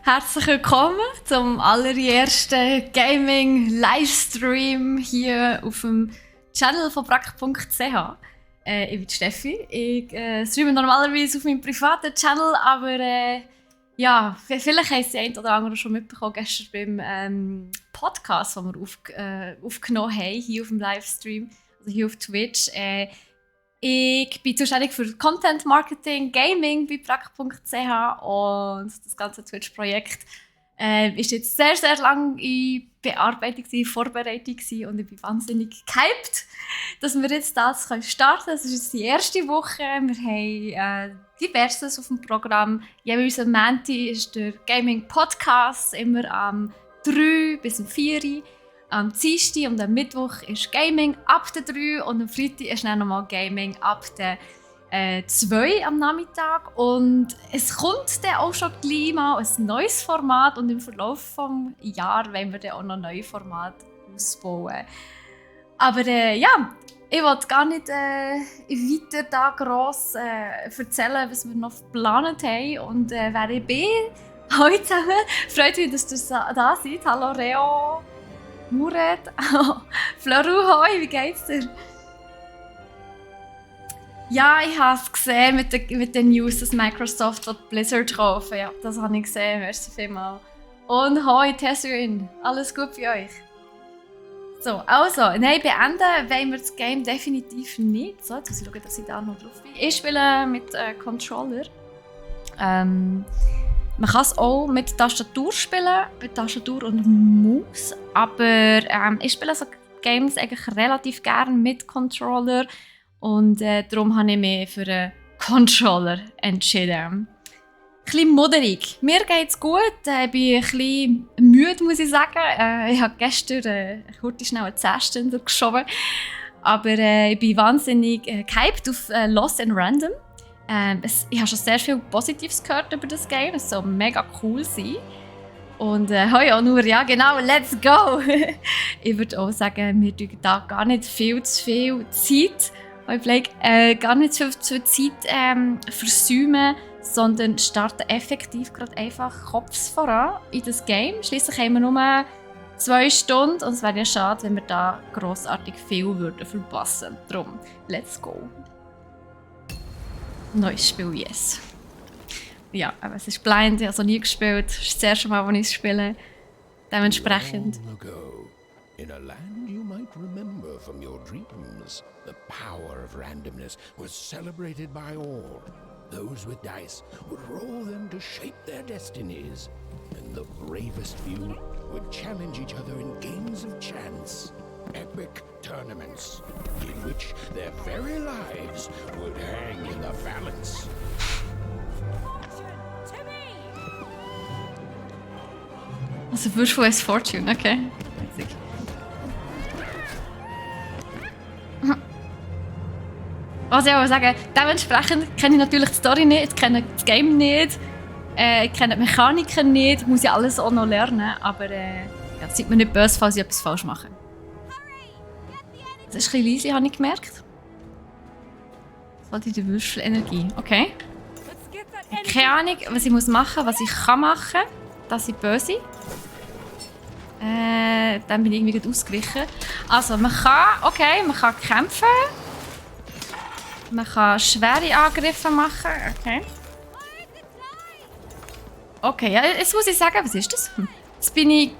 Herzlich willkommen zum allerersten Gaming-Livestream hier auf dem Channel von brack.ch. Ich bin Stefy. Ich streame normalerweise auf meinem privaten Channel, aber ja, vielleicht haben Sie ein oder andere schon mitbekommen gestern beim Podcast, den wir aufgenommen haben, hier auf dem Livestream, also hier auf Twitch. Ich bin zuständig für Content Marketing, Gaming bei brack.ch und das ganze Twitch-Projekt ist jetzt sehr, sehr lange in Bearbeitung, Vorbereitung und ich bin wahnsinnig gehypt, dass wir jetzt das starten können. Das ist jetzt die erste Woche. Wir haben diverses auf dem Programm. Jeweils am Montag ist der Gaming-Podcast, immer am 3 bis um 4 Uhr. Am Dienstag und am Mittwoch ist Gaming ab der 3 und am Freitag ist dann nochmal Gaming ab der 2 am Nachmittag. Und es kommt dann auch schon gleich mal ein neues Format und im Verlauf des Jahres wollen wir dann auch noch neue Formate ausbauen. Aber ja, ich will gar nicht weiter da gross erzählen, was wir noch geplant haben und wer ich bin. Hallo zusammen, freut mich, dass ihr da seid. Hallo Reo. Murat, Floru, hoi, wie geht's dir? Ja, ich habe es gesehen mit den News, dass Microsoft Blizzard kaufen. Ja, das habe ich gesehen, merci vielmals. Und hoi, Tesserin, alles gut bei euch? So, also, nein, beenden wollen wir das Game definitiv nicht. So, jetzt muss ich schauen, dass ich da noch drauf bin. Ich spiele mit Controller. Man kann es auch mit Tastatur spielen, mit Tastatur und Maus. Aber ich spiele so Games eigentlich relativ gerne mit Controller. Und darum habe ich mich für einen Controller entschieden. Ein bisschen moderig. Mir geht es gut. Ich bin ein bisschen müde, muss ich sagen. Ich habe gestern kurz schnell einen 10-Stünder geschoben. Aber ich bin wahnsinnig gehypt auf Lost and Random. Ich habe schon sehr viel Positives gehört über das Game. Es soll mega cool sein. Und hoi auch nur, ja genau, let's go! Ich würde auch sagen, wir tun da gar nicht viel zu viel Zeit, gar nicht zu viel Zeit versäumen, sondern starten effektiv gerade einfach Kopf voran in das Game. Schliesslich haben wir nur 2 Stunden und es wäre ja schade, wenn wir da grossartig viel verpassen würden. Darum, let's go! Neues Spiel, yes. Ja, aber es ist blind, ich habe es nie gespielt. Es ist das erste Mal, als ich es spiele. Dementsprechend. Long ago, in a land you might remember from your dreams, the power of randomness was celebrated by all. Those with dice would roll them to shape their destinies, and the bravest few would challenge each other in games of chance. Epic tournaments in which their very lives would hang in the balance. Also Würfelversum ist Fortune, okay. Was ich aber sagen, dementsprechend kenne ich natürlich die Story nicht, ich kenne das Game nicht, ich kenne die Mechaniken nicht, muss ich alles auch noch lernen, aber ja, seid mir nicht böse, falls ich etwas falsch mache. Das ist ein bisschen leise, habe ich gemerkt. Das wollte ich die Würfelenergie. Okay. Keine Ahnung, was ich machen muss, was ich kann machen, dass ich böse bin. Dann bin ich irgendwie gut ausgewichen. Also, man kann kämpfen. Man kann schwere Angriffe machen. Okay. Okay, ja, jetzt muss ich sagen, was ist das? Jetzt bin ich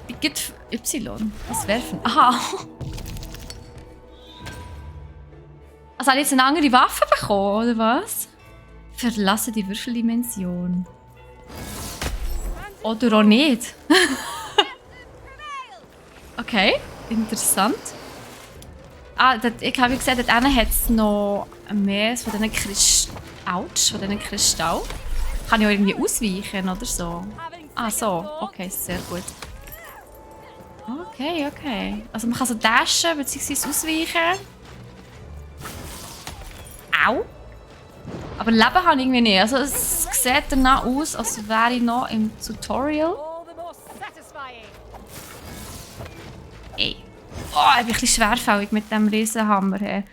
Y. Was werfen? Aha. Also habe ich jetzt eine andere Waffe bekommen, oder was? Verlasse die Würfeldimension. Oder auch nicht. Okay, interessant. Ich habe gesehen, dort hat es noch mehr von diesen Kristall. Kann ich auch irgendwie ausweichen oder so? Ah, so. Okay, sehr gut. Okay. Also man kann so dashen bzw. ausweichen. Au. Aber Leben habe ich irgendwie nicht. Also es sieht danach aus, als wäre ich noch im Tutorial. Ey. Oh, ich bin ein bisschen schwerfällig mit diesem Riesenhammer. Hey.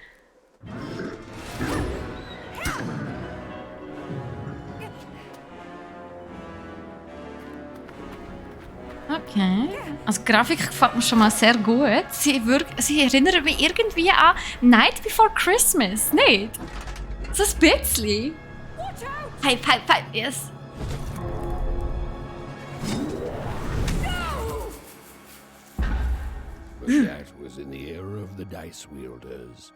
Okay. Also die Grafik gefällt mir schon mal sehr gut. Sie erinnert mich irgendwie an Night Before Christmas, nicht? So ein bisschen. Pipe, yes. But that was in the era of the dice wielders.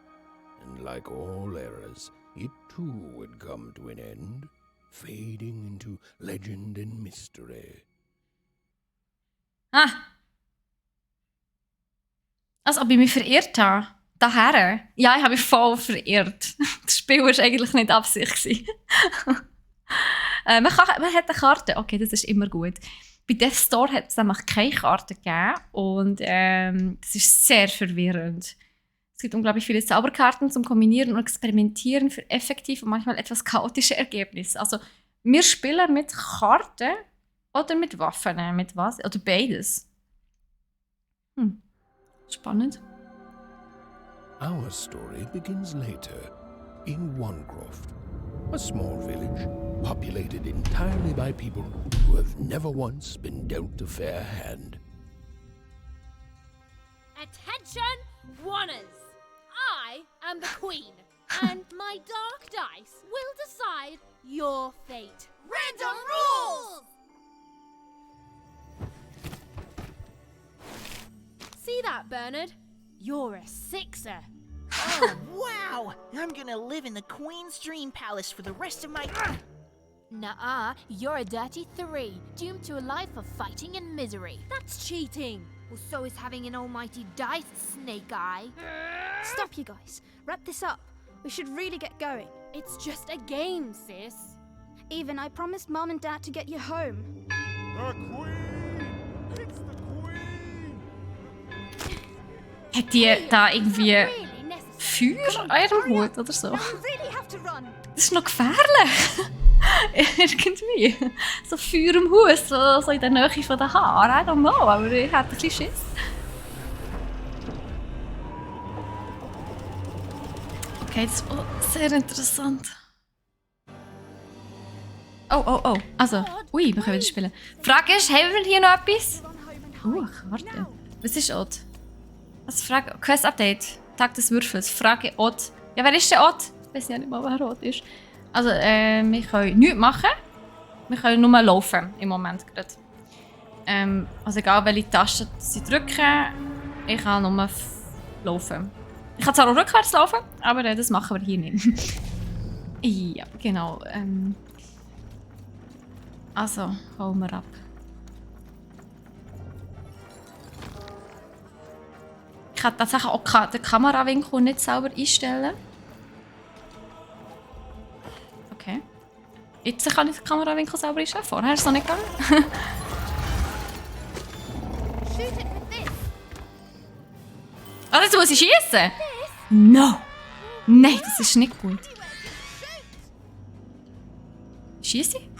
And like all eras, it too would come to an end, fading into legend and mystery. Ah. Als ob ich mich verirrt habe. Daher. Ja, ich habe mich voll verirrt. Das Spiel war eigentlich nicht Absicht. Man hat eine Karte. Okay, das ist immer gut. Bei Death Store hat es nämlich keine Karte gegeben. Und das ist sehr verwirrend. Es gibt unglaublich viele Zauberkarten zum Kombinieren und Experimentieren für effektiv und manchmal etwas chaotische Ergebnisse. Also, wir spielen mit Karten oder mit Waffen. Mit was? Oder beides. Spannend. Our story begins later, in Wanecroft, a small village populated entirely by people who have never once been dealt a fair hand. Attention, Wanners! I am the Queen, and my dark dice will decide your fate. Random rules! See that, Bernard? You're a sixer. Oh, wow! I'm gonna live in the Queen's Dream Palace for the rest of my... Nuh-uh, you're a dirty 3, doomed to a life of fighting and misery. That's cheating. Well, so is having an almighty dice, Snake Eye. Stop, you guys. Wrap this up. We should really get going. It's just a game, sis. Even I promised Mom and Dad to get you home. The Queen! It's the Queen! Hat die da irgendwie Feuer an ihrem Hut oder so? Now we really have to run. Das ist noch gefährlich. Irgendwie. So Feuer am Hut, so in der Nähe von den Haaren. I don't know, aber ich hatte ein bisschen Schiss. Okay, das ist sehr interessant. Oh. Also, ui, wir können wieder spielen. Die Frage ist, haben wir hier noch etwas? Eine Karte. Was ist Ott? Was Frage? Quest-Update. Tag des Würfels. Frage Ott. Ja, wer ist der Ott? Ich weiß ja nicht mal, wer Ott ist. Also, wir können nichts machen. Wir können nur laufen im Moment gerade. Also egal, welche Taste sie drücken, ich kann nur laufen. Ich kann zwar auch rückwärts laufen, aber das machen wir hier nicht. Ja, genau. Also, hauen wir ab. Ich kann tatsächlich auch den Kamerawinkel nicht selber einstellen. Okay. Jetzt kann ich den Kamerawinkel selber einstellen. Vorher ist es noch nicht gegangen. Ah, jetzt muss ich schießen? No! Nein, das ist nicht gut. Schieße ich?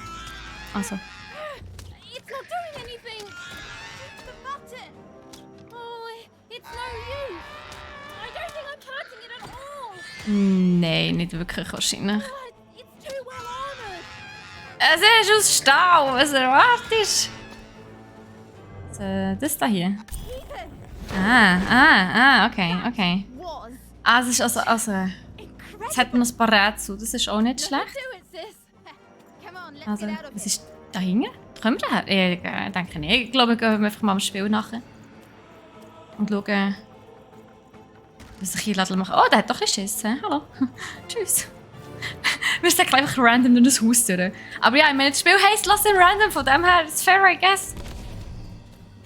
Also. It's not doing anything. The button. Oh, it's no use. I don't think I'm hurting it at all. Nein, nicht wirklich wahrscheinlich. But it's too well armored. Es ist aus Stahl, was erwartest du? Das da hier. Okay. Was Ah, es ist also es hat noch ein paar Rätsel, das ist auch nicht schlecht. Do it, sis. Come on, let's Also, get out of was here. ist da hinten? Kommen wir her? Ich denke nicht. Ich glaube, gehen wir einfach mal am Spiel nachher. Und schauen, was ich hier machen. Oh, der hat doch ein Schiss. Hallo. Tschüss. Wir sind einfach random durch das Haus durch. Aber ja, ich meine, das Spiel heisst «Lass ihn random», von dem her ist es fair, I guess.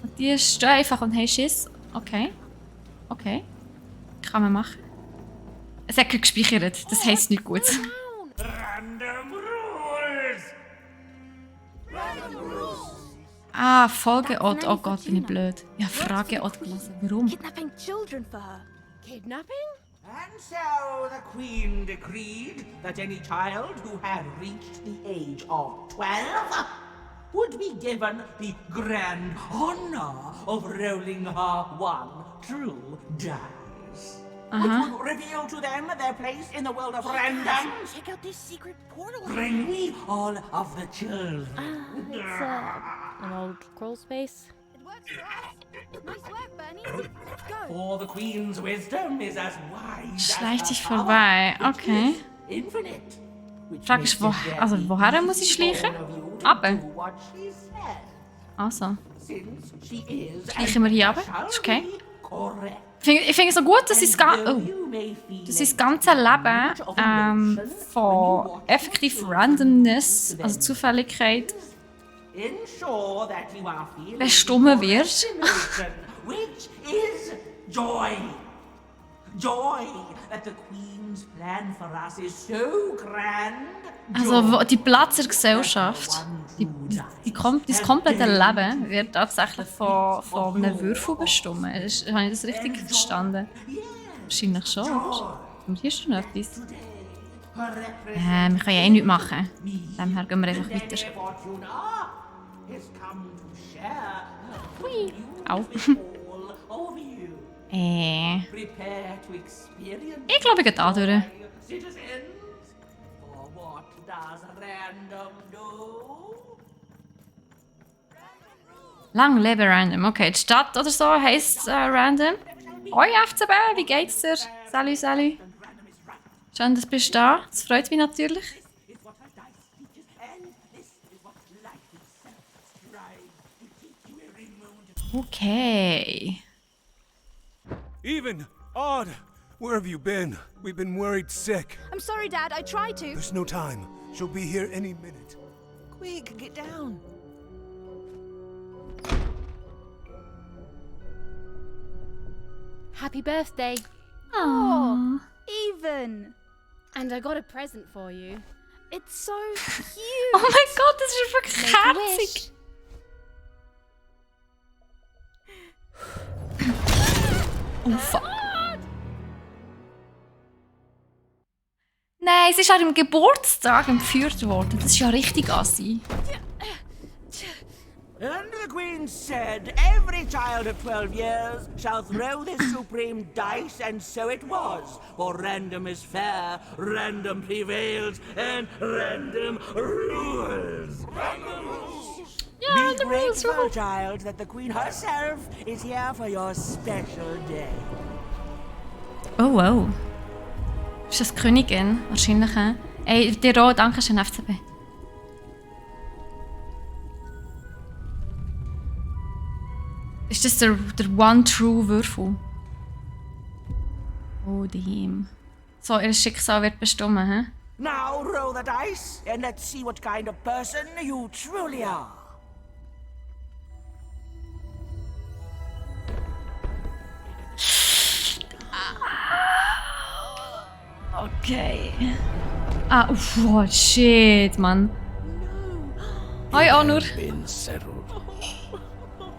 Und die stehen einfach und haben Schiss. Okay. Kann man machen. Es hat gerade gespeichert, das heisst nicht gut. Random rules! Ah, Folge Ott. Oh Gott, bin ich blöd. Ja, Frage Ott gelesen. Warum? Kidnapping children for her. Kidnapping? And so the Queen decreed that any child who had reached the age of 12 would be given the grand honor of rolling her one true dice. Which would reveal to them their place in the world of random. Check out this secret portal. Bring me all of the children. It's an old crawl space. It works for us. Nice work, Bernie. Go. For the Queen's wisdom is as wise Schleicht as dich her vorbei. power, which Okay. is infinite. Which Frage makes ist, wo, it also very woher muss easy ich for schleichen? all of you to Runter. do what she said. Also. Since she is Schleichen wir hier runter? shall Ist okay. be correct. Ich finde es so gut, dass sie das ganze Leben von effektiv Randomness, also Zufälligkeit, Ensure that you are feeling bestimmen wird. emotion, which is joy. Joy that the Queen's plan for us is so grand. Also die Platz der Gesellschaft, das komplette Leben wird tatsächlich von einem Würfel bestimmt. Habe ich das richtig verstanden? Wahrscheinlich schon. Und hier ist schon etwas. Wir können ja eh nichts machen. Dem her gehen wir einfach weiter. Hui. Au. Ich glaube, ich gehe da durch. Lang lebe Random. Okay, die Stadt oder so heisst Random. Hoi FCB, wie geht's dir? Salut, salut. Schön, dass du bist da. Das freut mich natürlich. Okay. Even, odd. Where have you been? We've been worried sick. I'm sorry, Dad. I tried to. There's no time. She'll be here any minute. Quick, get down. Happy birthday. Oh, even. And I got a present for you. It's so cute. Oh mein Gott, das ist wirklich Make a herzig. Oh fuck. Nein, sie ist an ihrem Geburtstag entführt worden. Das ist ja richtig assi. And the Queen said, every child of 12 years shall throw this supreme dice, and so it was. For random is fair, random prevails, and random rules. Ja, Be the rules grateful, rule. child, that the Queen herself is here for your special day. Oh wow. Ist das die Königin? Wahrscheinlich, hä? Ey, dir auch, danke schön, FCB. Ist das der One True Würfel? Oh, damn. So, ihr Schicksal wird bestimmt, hä? Now roll the dice, and let's see what kind of person you truly are. Okay. Ah, oh, shit, Mann. Hoi, Onur. Been settled.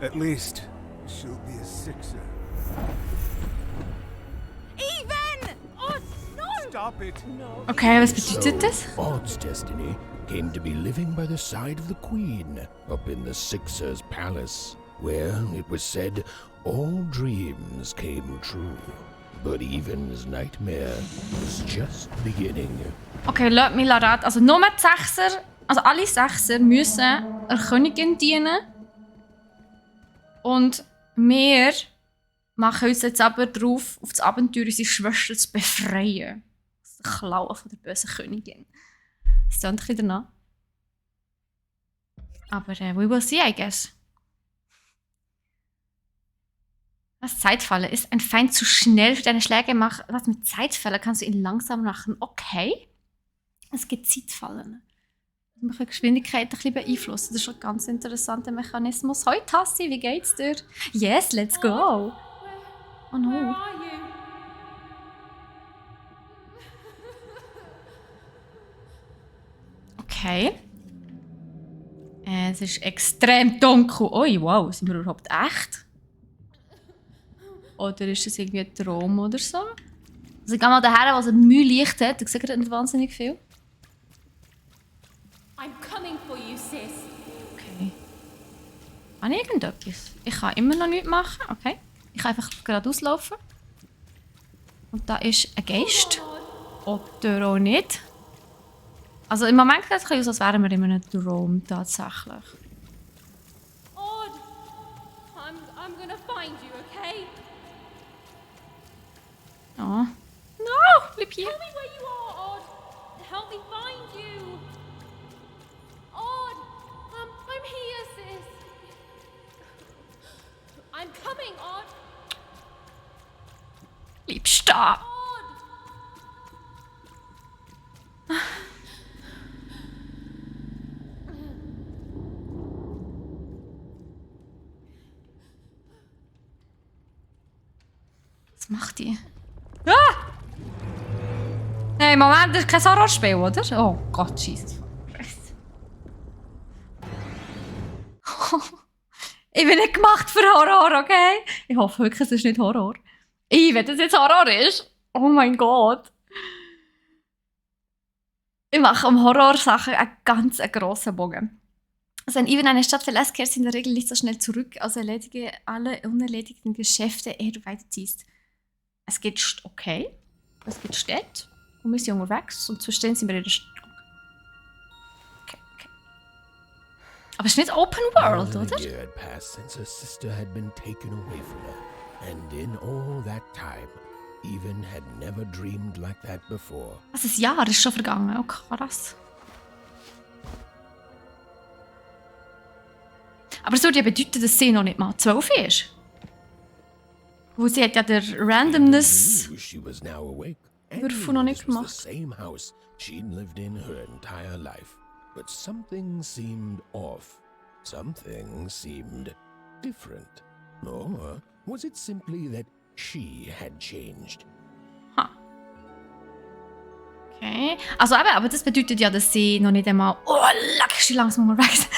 At least, she'll be a sixer. Even. Oh no. Stop it! Okay, was bedeutet das? Odd's destiny came to be living by the side of the Queen up in the Sixer's palace, where it was said all dreams came true. But Even's nightmare was just beginning. Okay, lass mich raten. Also nur die Sechser, also alle Sechser müssen der Königin dienen. Und wir machen uns jetzt aber drauf, auf das Abenteuer unsere Schwester zu befreien. Aus den Klauen von der bösen Königin. Das klingt ein bisschen danach. Aber we will see, I guess. Was Zeitfalle ist, ein Feind zu schnell für deine Schläge macht. Was mit Zeitfalle kannst du ihn langsam machen? Okay. Es gibt Zeitfallen. Man kann Geschwindigkeit ein bisschen beeinflussen. Das ist schon ein ganz interessanter Mechanismus. Hoi Tassi, wie geht's dir? Yes, let's go! Oh no. Okay. Es ist extrem dunkel. Ui, wow, sind wir überhaupt echt? Oder ist das irgendwie ein Traum oder so? Also ich gehe mal daher, was ein Mühlicht hat. Ich sehe gerade nicht wahnsinnig viel. I'm coming for you, sis. Okay. Habe ich irgendetwas? Ich kann immer noch nichts machen. Okay. Ich kann einfach geradeaus laufen. Und da ist ein Geist. Oder auch nicht. Also im Moment sieht es aus, als wären wir in einem Traum tatsächlich. Odd. I'm gonna find you, okay? Oh. No, bleib hier. Tell me where you are, Odd. Help me find you. Odd, I'm here, sis. I'm coming, Odd. Bleib stehen. Was macht die? Ah! Hey, Moment, das ist kein Horrorspiel, oder? Oh Gott, Jesus. Ich bin nicht gemacht für Horror, okay? Ich hoffe wirklich, es ist nicht Horror. Wenn das jetzt Horror ist, oh mein Gott. Ich mache um Horrorsachen einen ganz grossen Bogen. Also wenn Ivan eine Stadt verlässt, kehrt sie in der Regel nicht so schnell zurück, also erledige alle unerledigten Geschäfte, ehe du weiterziehst. Es geht okay, es geht steht und wir sind unterwegs und zwischendurch sind wir in der Stadt. Okay. Aber es ist nicht Open World, oder? A year had passed since her sister had been taken away from her, and in all that time, Even had never dreamed like that before. Also ein Jahr ist schon vergangen, oh krass. Aber es würde ja bedeuten, dass sie noch nicht mal 12 ist. Wo sie hat ja der Randomness She was now awake. Würfel noch nicht This was gemacht. the same house she'd lived in her entire life. But something seemed off. Something seemed different. Or was it simply that she had changed? Okay. Also eben, aber das bedeutet ja, dass sie noch nicht einmal... Oh, leck, ist sie langsam unterwegs.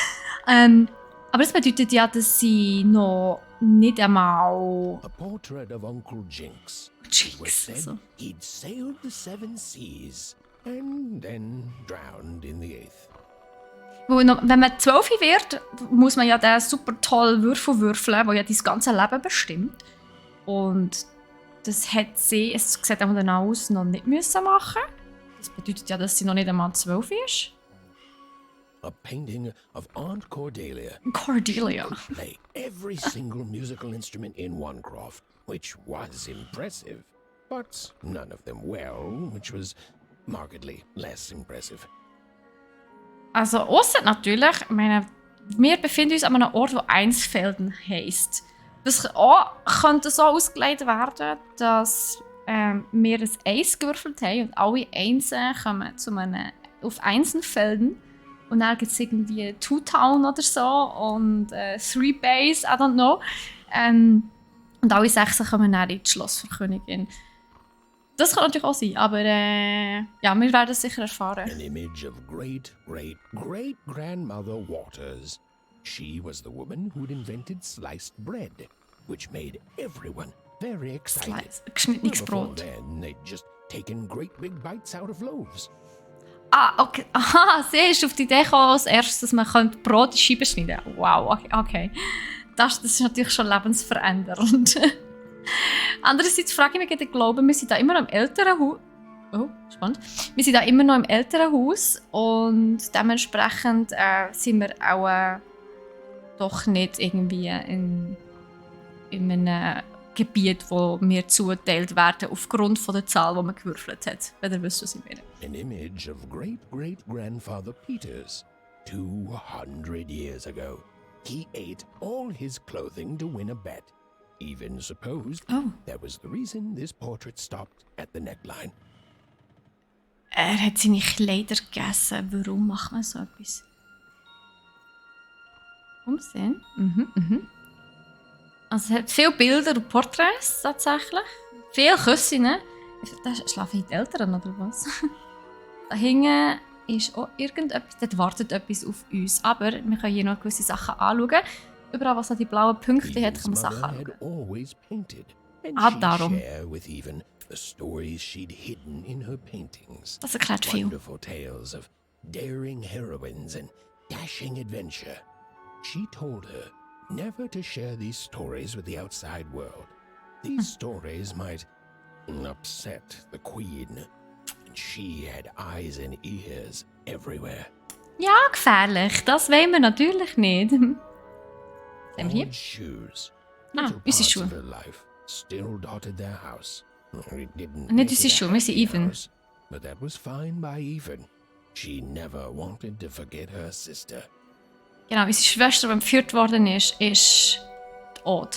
Aber das bedeutet ja, dass sie noch nicht einmal... A portrait of Uncle Jinx. It was Jinx, said also. he'd sailed the 7 seas and then drowned in the 8th. Wenn man 12 wird, muss man ja den super tollen Würfel würfeln, der ja dein ganze Leben bestimmt. Und das hat sie, es sieht auch danach aus, noch nicht müssen machen. Das bedeutet ja, dass sie noch nicht einmal 12 ist. A painting of Aunt Cordelia. Cordelia. Play every single musical instrument in Onecroft, which was impressive, but none of them well, which was markedly less impressive. Also, ausser natürlich, ich meine, wir befinden uns an einem Ort, wo Einsfelden heisst. Das könnte so ausgelegt werden, dass wir ein Eis gewürfelt haben und alle Einsen kommen auf Einsenfelden. Und dann gibt es irgendwie Two Town oder so und Three Bays, I don't know. Und alle 6 kommen dann ins Schloss für Königin. Das kann natürlich auch sein, aber ja, wir werden es sicher erfahren. An image of great-great-great-grandmother Waters. She was the woman who'd invented sliced bread, which made everyone very excited. Geschnittenes Before Brot. then, they'd just taken great big bites out of loaves. Ah, okay. Aha, sie ist auf die Idee gekommen, als erstes, dass man Brot in Scheiben schneiden könnte. Wow, okay. Das ist natürlich schon lebensverändernd. Andererseits frage ich mich, ich glaube, wir sind da immer noch im Elternhaus. Oh, spannend. Wir sind da immer noch im Elternhaus und dementsprechend sind wir auch doch nicht irgendwie in einem Gebiet, wo wir zugeteilt werden aufgrund von der Zahl, die man gewürfelt hat. Wenn ihr wisst, was ich meine. An image of great-great-grandfather Peters. 200 years ago, he ate all his clothing to win a bet. Even supposed that was the reason this portrait stopped at the neckline. Hat seine Kleider gegessen. Warum macht man so etwas? Umsehen? Also es hat viele Bilder und Porträts tatsächlich. Viele Küsse, ne? Da schlafen die Eltern oder was? Da hinten ist auch irgendetwas, dort wartet etwas auf uns. Aber wir können hier noch gewisse Sachen anschauen. Überall, was die blauen Punkte hat, kann man Sachen anschauen. Always painted, and Ah, she'd darum. share with Even the stories she'd hidden in her paintings. Das erklärt viel. Wonderful tales of daring heroines and dashing adventure. She told her never to share these stories with the outside world. These stories might upset the Queen. And she had eyes and ears everywhere. Ja, gefährlich. Das wollen wir natürlich nicht. Sehen wir hier? Odd shoes, Little unsere parts Schuhe. of her life still dotted their house. It didn't Nicht make unsere it a Schuhe, wir sind happy even. house, but that was fine by even. She never wanted to forget her sister. Genau, unsere Schwester, die entführt worden ist die Aude.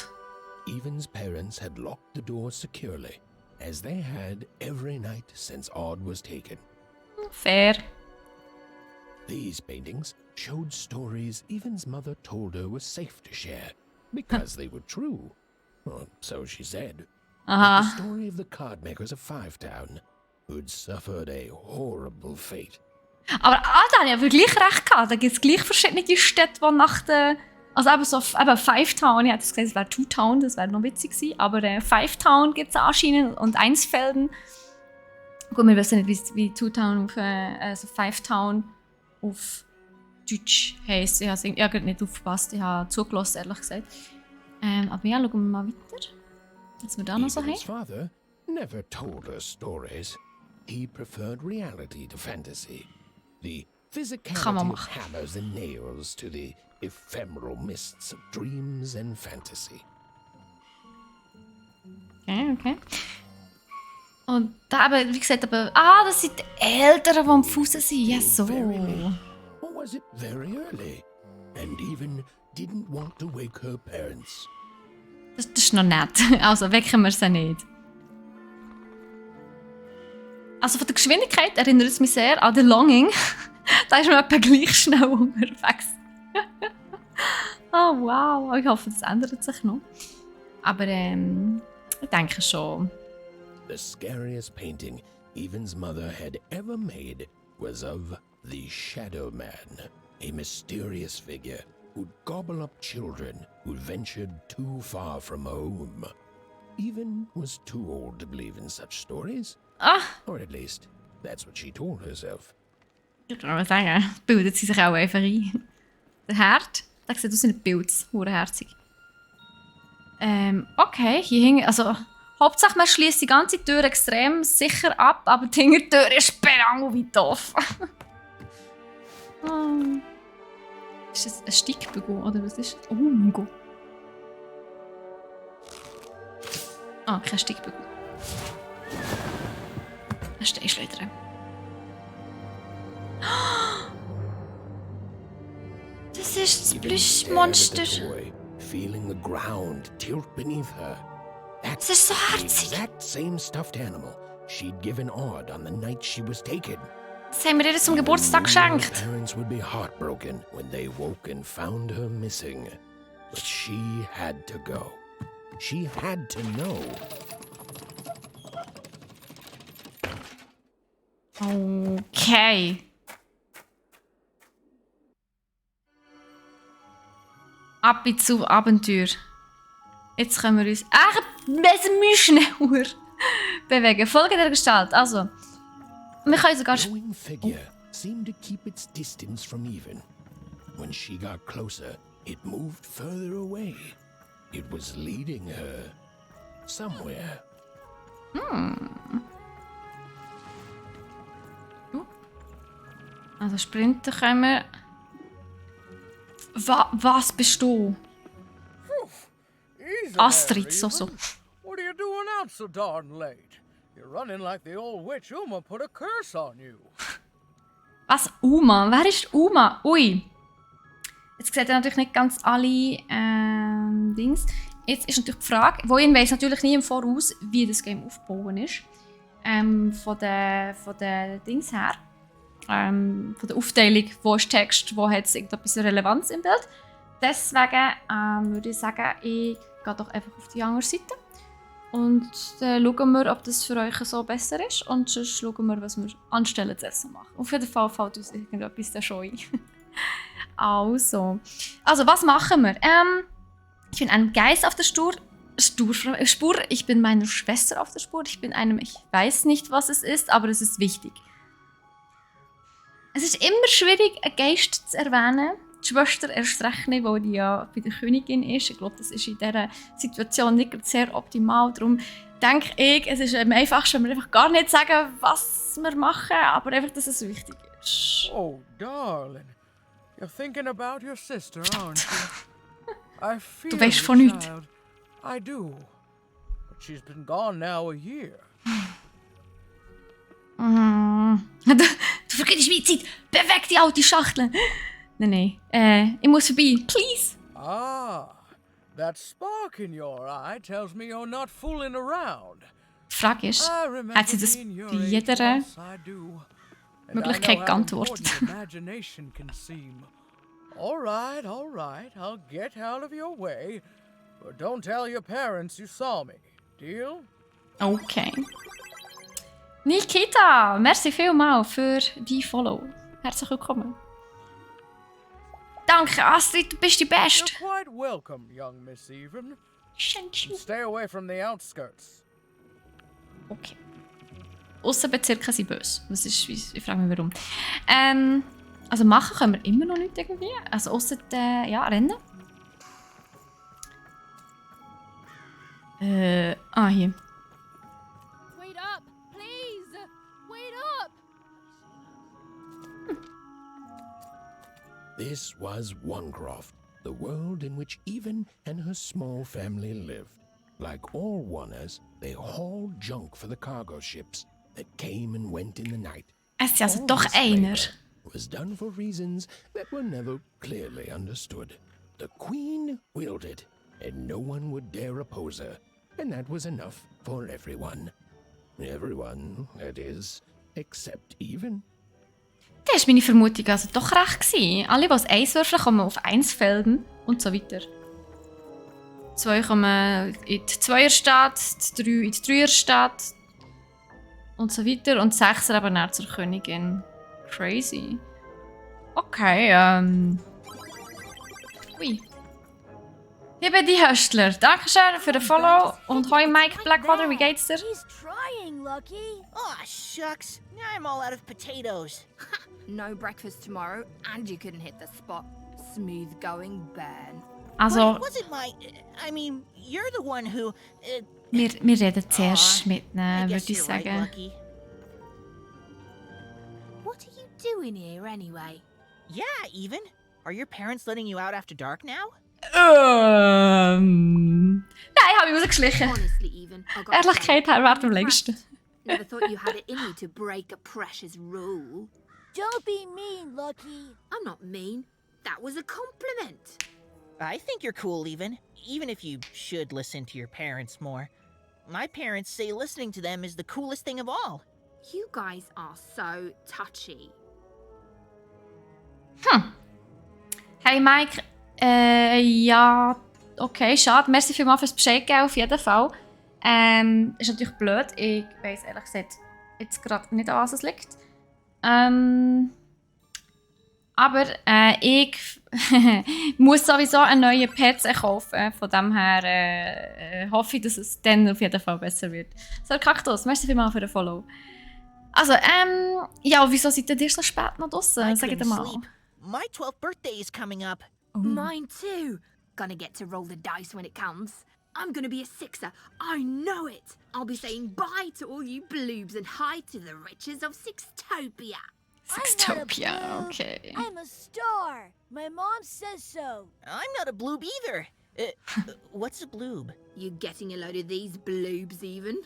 Even's parents had locked the door securely, as they had every night since Odd was taken. Fair. These paintings showed stories Even's mother told her were safe to share, because they were true. Well, so she said. Like the story of the cardmakers of Fivetown, who'd suffered a horrible fate. Aber da habe ich aber gleich recht gehabt. Da gibt es gleich verschiedene Städte, die nach der... Also eben so Fivetown, ich hätte gesagt, es wäre Two-Town, das wäre noch witzig gewesen. Aber Fivetown gibt es anscheinend und Einsfelden. Gut, wir wissen nicht, wie Two-Town auf... also Fivetown auf Deutsch heisst. Ich habe nicht aufgepasst, ich habe zugelassen, ehrlich gesagt. Aber ja, schauen wir mal weiter. Was wir da noch so haben. Even's father never told her stories. He preferred reality to fantasy. The physicality of hammers and nails to the ephemeral mists of dreams and fantasy. Okay. Und da aber, wie gesagt, das sind die Eltern, die am Fuß sind. Ja, so. Or was it very early? And Even didn't want to wake her parents. Das ist noch nett. Also wecken wir sie nicht. Also von der Geschwindigkeit erinnert es mich sehr an The Longing. Da ist man etwa gleich schnell unterwegs. Oh wow, ich hoffe, das ändert sich noch. Aber ich denke schon. The scariest painting Even's mother had ever made was of the Shadow Man, a mysterious figure who'd gobble up children who'd ventured too far from home. Even was too old to believe in such stories. Or at least, that's what she told herself. Ich kann mal sagen, bildet sie sich auch einfach ein. Der Herd, der sieht aus wie ein Pilz, herzig. Okay, hier hing, also Hauptsache man schließt die ganze Tür extrem sicher ab, aber die Hintertür ist perangoweit offen. Ist das ein Stickbügel oder was ist das? Oh mein Gott. Kein Stickbügel. Ein Steinschleuder drin. Das ist das Plüschmonster. Feeling the ground tilt beneath her. Das ist so The herzig. exact same stuffed animal she'd given Odd on the night she was taken. Das haben wir ihr zum Geburtstag Her geschenkt. parents would be heartbroken when they woke and found her missing. But she had to go. She had to know. Okay. Ab zu Abenteuer. Jetzt können wir uns schneller bewegen. Folge der Gestalt. Also, wir können sogar... The glowing figure seemed to keep its distance from Even. When she got closer, it moved further away. It was leading her somewhere. Also Sprinter können wir... Was bist du? Astrid, so. What are you doing out so darn late? You're running like the old witch Uma put a curse on you. Was? Uma? Wer ist Uma? Ui. Jetzt seht ihr natürlich nicht ganz alle Dings. Jetzt ist natürlich die Frage, wo ich weiss natürlich nie im Voraus, wie das Game aufgebaut ist. Von der Dings her. Von der Aufteilung, wo ist Text, wo hat es irgendetwas Relevanz im Bild. Deswegen würde ich sagen, ich gehe doch einfach auf die andere Seite. Und dann schauen wir, ob das für euch so besser ist. Und sonst schauen wir, was wir anstellen zu essen machen. Auf jeden Fall fällt uns irgendetwas da schon ein. Also, was machen wir? Ich bin ein Geist auf der Spur. Ich bin meiner Schwester auf der Spur. Ich weiß nicht, was es ist, aber es ist wichtig. Es ist immer schwierig, einen Geist zu erwähnen. Die Schwester erst recht nicht, weil die ja bei der Königin ist. Ich glaube, das ist in dieser Situation nicht sehr optimal. Darum denke ich, es ist am einfachsten, wenn wir einfach gar nicht sagen, was wir machen, aber einfach, dass es wichtig ist. Oh, darling. You're thinking about your sister, aren't you? I feel Du weißt you, von nichts. child. I do. But she's been gone now a year. Du vergisst meine Zeit. Beweg die alte Schachtel. Nein. Ich muss vorbei. Please. Ah, that spark in your eye tells me you're not fooling around. Die Frage ist, hat sie das bei jeder Möglichkeit geantwortet? Alright, I'll get out of your way. But don't tell your parents you saw me. Deal? Okay. Nikita, merci vielmals für die Follow. Herzlich willkommen. Danke, Astrid, du bist die Beste. You're quite welcome, young Miss Even. Stay away from the outskirts. Okay. Aussenbezirke sind böse. Ich frage mich warum. Also machen können wir immer noch nicht irgendwie. Also ausser rennen. Hier. Wait up, please! Wait up! This was Onecroft, the world in which Even and her small family lived. Like all Oners, they hauled junk for the cargo ships that came and went in the night. Es ist also All doch this einer. labor was done for reasons that were never clearly understood. The Queen willed it, and no one would dare oppose her, and that was enough for everyone. Everyone, that is, except Even. Das war meine Vermutung also doch recht gewesen. Alle, die das 1 würfeln, kommen auf 1 Felden und so weiter. 2 kommen in die 2er-Stadt, 3 in die 3er-Stadt und so weiter. Und 6er eben dann zur Königin. Crazy. Okay, Ui. Liebe die Höstler, dankeschön für den Follow und hoi Mike Blackwater, wie geht's dir? He's trying, Lucky. Aw, shucks. Now I'm all out of potatoes. No breakfast tomorrow, and you couldn't hit the spot. Smooth going burn. Also, But it wasn't my... I mean, you're the one who... wir reden zuerst mit I ihnen, guess würde ich you're right, sagen. Lucky. What are you doing here anyway? Yeah, Even. Are your parents letting you out after dark now? Nein, ich habe mich rausgeschlichen. Honestly, even, I got Ehrlichkeit währt am längsten. Never thought you had it in you to break a precious rule. Don't be mean, Lucky. I'm not mean. That was a compliment. I think you're cool, even if you should listen to your parents more. My parents say listening to them is the coolest thing of all. You guys are so touchy. Hey Mike, ja, okay, schade. Merci vielmals fürs Bescheid geben, auf jeden Fall. Ist natürlich blöd. Ich weiss ehrlich gesagt jetzt gerade nicht, an was es liegt. Aber ich muss sowieso einen neuen PC kaufen. Von dem her hoffe ich, dass es dann auf jeden Fall besser wird. So, Kaktus, merci vielmals für den Follow. Also, ja, wieso seid ihr so spät noch draussen? I Sagt couldn't mal. sleep. My 12th birthday is coming up. Mine too. Gonna get to roll the dice when it comes. I'm gonna be a 6er. I know it. I'll be saying bye to all you bloobs and hi to the riches of Sixtopia. Sextopia, okay. I'm a star. My mom says so. I'm not a bloob either. What's a bloob? You getting a load of these bloobs even?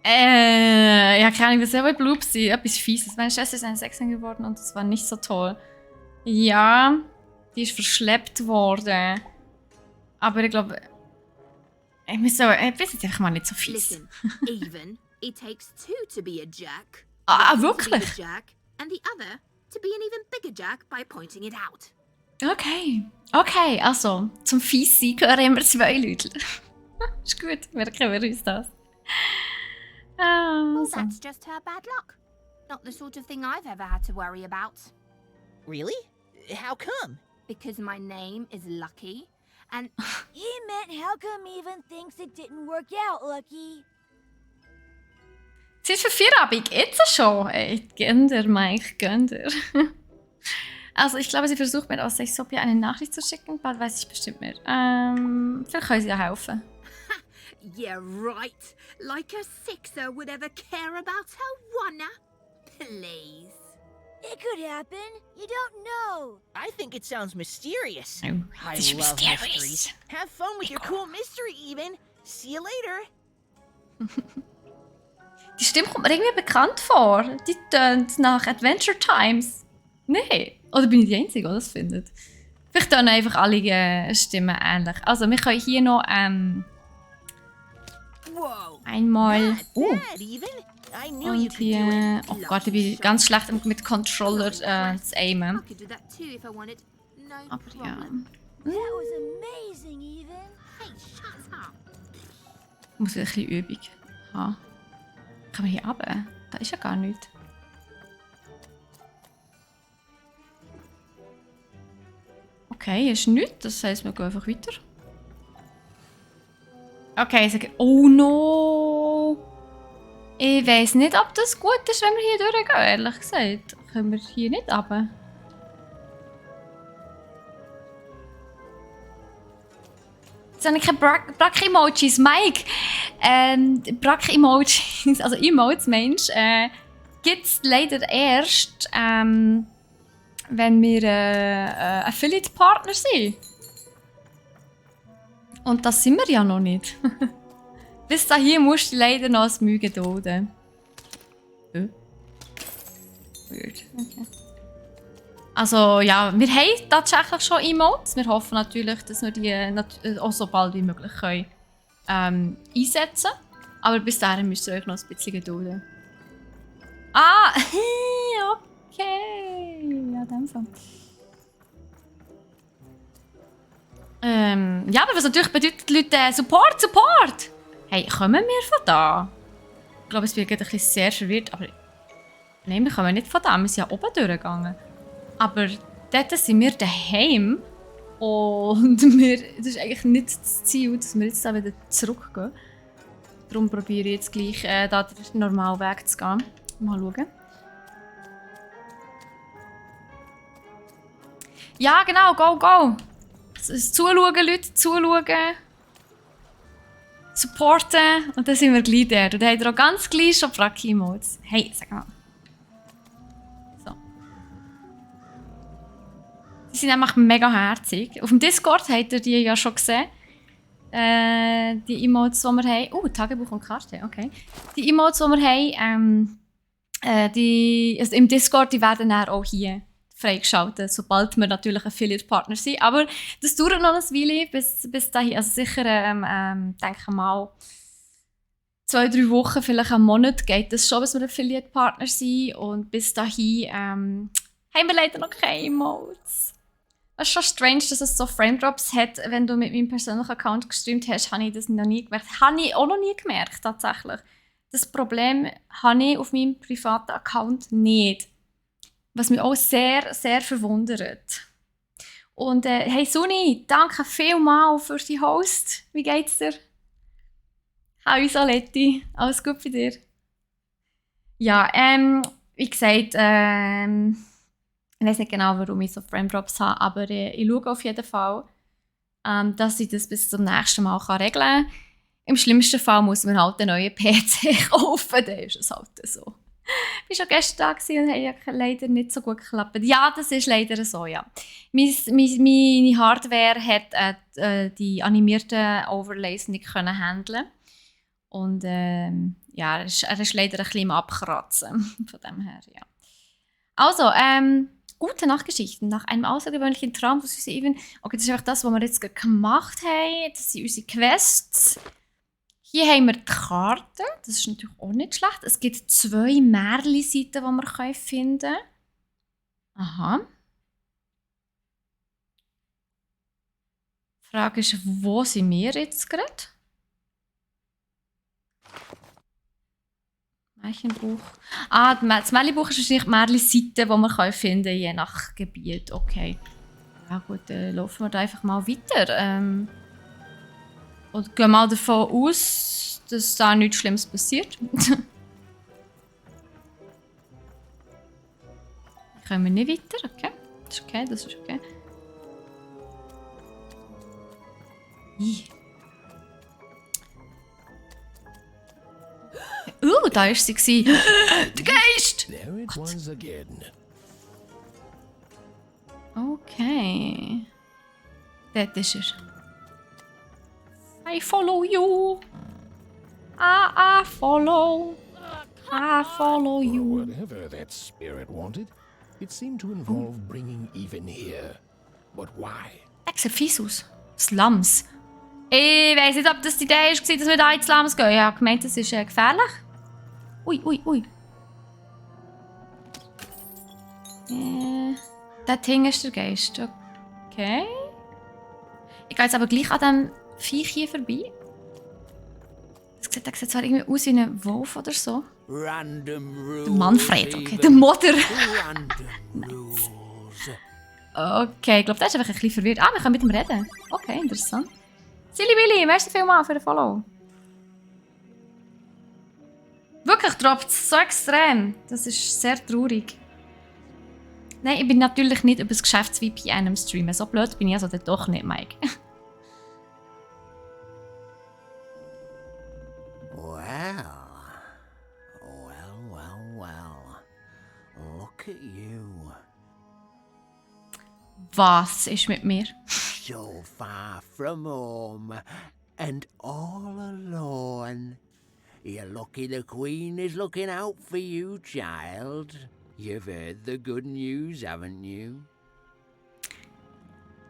Ja, keine Ahnung, was soll ein Bloop sein? Etwas Fieses. Meine Schwester ist eine Sechsin geworden und das war nicht so toll. Ja, die ist verschleppt worden. Aber ich glaube, ich bin jetzt einfach mal nicht so fies. Listen, even, it takes 2 to be a jerk. Ah, One to be wirklich? the jerk, and the other to be an even bigger jerk by pointing it out. Okay, also, zum Fies-Sein gehören immer 2 Leute. Ist gut, merken wir uns das. Well, So. that's just her bad luck. Not the sort of thing I've ever had to worry about. Really? How come? Because my name is Lucky, and He meant how come Even thinks it didn't work out, Lucky. Es ist für Feierabend, jetzt schon. Ey, gönn dir, Mike, gönn dir. Also, ich glaube, sie versucht mir aus Sextopia eine Nachricht zu schicken. Bald weiß ich bestimmt mehr. Vielleicht können sie ja helfen. yeah, right. Like a 6er would ever care about her 1er. Please. It could happen. You don't know. I think it sounds mysterious. Oh, I it's love mysterious. mysteries. Have fun with your cool mystery, even. See you later. Die Stimme kommt mir irgendwie bekannt vor. Die tönt nach Adventure Times. Nein. Oder bin ich die Einzige, die das findet? Vielleicht tönen einfach alle Stimmen ähnlich. Also, wir können hier noch einmal... und hier... Oh Gott, ich bin ganz schlecht mit Controller zu aimen. I could do that too if I wanted. No Aber ja... problem. That was amazing, Even. Hey, shut up. Ich muss ein bisschen Übung haben. Kann man hier runter? Da ist ja gar nichts. Okay, hier ist nichts. Das heisst, wir gehen einfach weiter. Okay, ich sage... Oh no! Ich weiss nicht, ob das gut ist, wenn wir hier durchgehen, ehrlich gesagt. Können wir hier nicht runter? Jetzt habe ich keine Brack-Emojis. Mike! Brack-Emojis, also Emotes, Mensch, gibt es leider erst, wenn wir Affiliate-Partner sind. Und das sind wir ja noch nicht. Bis dahin musst du leider noch das Mühe gedulden. Weird. Okay. Also ja, wir haben tatsächlich schon Emotes. Wir hoffen natürlich, dass wir die auch so bald wie möglich können, einsetzen können. Aber bis dahin müsst ihr euch noch ein bisschen gedulden. Ah, okay. Ja, dann so. Ja, aber was natürlich bedeutet, Leute, Support! Hey, kommen wir von da? Ich glaube, es wird ein bisschen sehr verwirrt, aber... Nein, wir kommen nicht von da, wir sind ja oben durchgegangen. Aber dort sind wir daheim. Und das ist eigentlich nicht das Ziel, dass wir jetzt da wieder zurückgehen. Darum probiere ich jetzt gleich da den normalen Weg zu gehen. Mal schauen. Ja, genau, go! Zuschauen, Leute, zuschauen. Supporten. Und dann sind wir gleich da. Und dann habt ihr auch ganz gleich schon Brack-Emotes. Hey, sag mal. So. Die sind einfach mega herzig. Auf dem Discord habt ihr die ja schon gesehen. Die Emotes, die wir haben. Tagebuch und Karte, okay. Die Emotes, die wir haben, also im Discord, die werden dann auch hier freigeschaltet, sobald wir natürlich Affiliate-Partner sind. Aber das dauert noch ein Weile, bis dahin. Also sicher, denke mal, 2-3 Wochen, vielleicht einen Monat geht das schon, bis wir Affiliate-Partner sind. Und bis dahin haben wir leider noch keine Emotes. Es ist schon strange, dass es so Framedrops hat, wenn du mit meinem persönlichen Account gestreamt hast, habe ich das noch nie gemerkt. Habe ich auch noch nie gemerkt, tatsächlich. Das Problem habe ich auf meinem privaten Account nicht. Was mich auch sehr, sehr verwundert. Und hey Suni, danke vielmals für die Host. Wie geht's dir? Hallo Saletti, alles gut bei dir? Ja, wie gesagt, ich weiß nicht genau, warum ich so Framedrops habe, aber ich schaue auf jeden Fall, dass ich das bis zum nächsten Mal regeln kann. Im schlimmsten Fall muss man halt einen neuen PC kaufen, dann ist es halt so. Ich war schon gestern da und hat leider nicht so gut geklappt. Ja, das ist leider so, ja. Meine Hardware hat die animierten Overlays nicht handeln. Und ja, er ist leider ein bisschen im Abkratzen. Von dem her, ja. Also, gute Nachtgeschichten. Nach einem außergewöhnlichen Traum, das ist eben... Okay, das ist einfach das, was wir jetzt gemacht haben. Das sind unsere Quests. Hier haben wir die Karte. Das ist natürlich auch nicht schlecht. Es gibt 2 Märchen-Seiten, die wir finden können. Aha. Die Frage ist, wo sind wir jetzt gerade? Märchenbuch. Das Märchenbuch ist wahrscheinlich die Märchen-Seite, die wir finden können, je nach Gebiet. Okay. Ja gut, dann laufen wir da einfach mal weiter. Und gehen mal davon aus, dass da nichts Schlimmes passiert. Können wir nicht weiter? Okay. Das ist okay, das ist okay. Da war sie. Der Geist! There it was again. Okay. Dort ist er. I follow you. I follow. I follow you. Whatever that spirit wanted, it seemed to involve bringing even here. But why? Der sieht fies aus. Slums. Ich weiss nicht, ob das die Idee war, dass wir da in die Slums gehen. Ich habe gemeint, das ist gefährlich. Ui, ui, ui. Dort hinten ist der Geist. Okay. Ich gehe jetzt aber gleich an diesem Viech hier vorbei. Der sieht zwar irgendwie aus wie ein Wolf oder so. Der Manfred, okay. Der Mutter. Nice. Okay, ich glaube, der ist einfach ein bisschen verwirrt. Ah, wir können mit ihm reden. Okay, interessant. Silly Willy, merci vielmals für den Follow. Wirklich droppt es so extrem. Das ist sehr traurig. Nein, ich bin natürlich nicht über das Geschäfts-VPN am Streamen. So blöd bin ich also doch nicht, Mike. Well. Look at you. Was ist mit mir? So far from home and all alone. You're lucky the Queen is looking out for you, child. You've heard the good news, haven't you?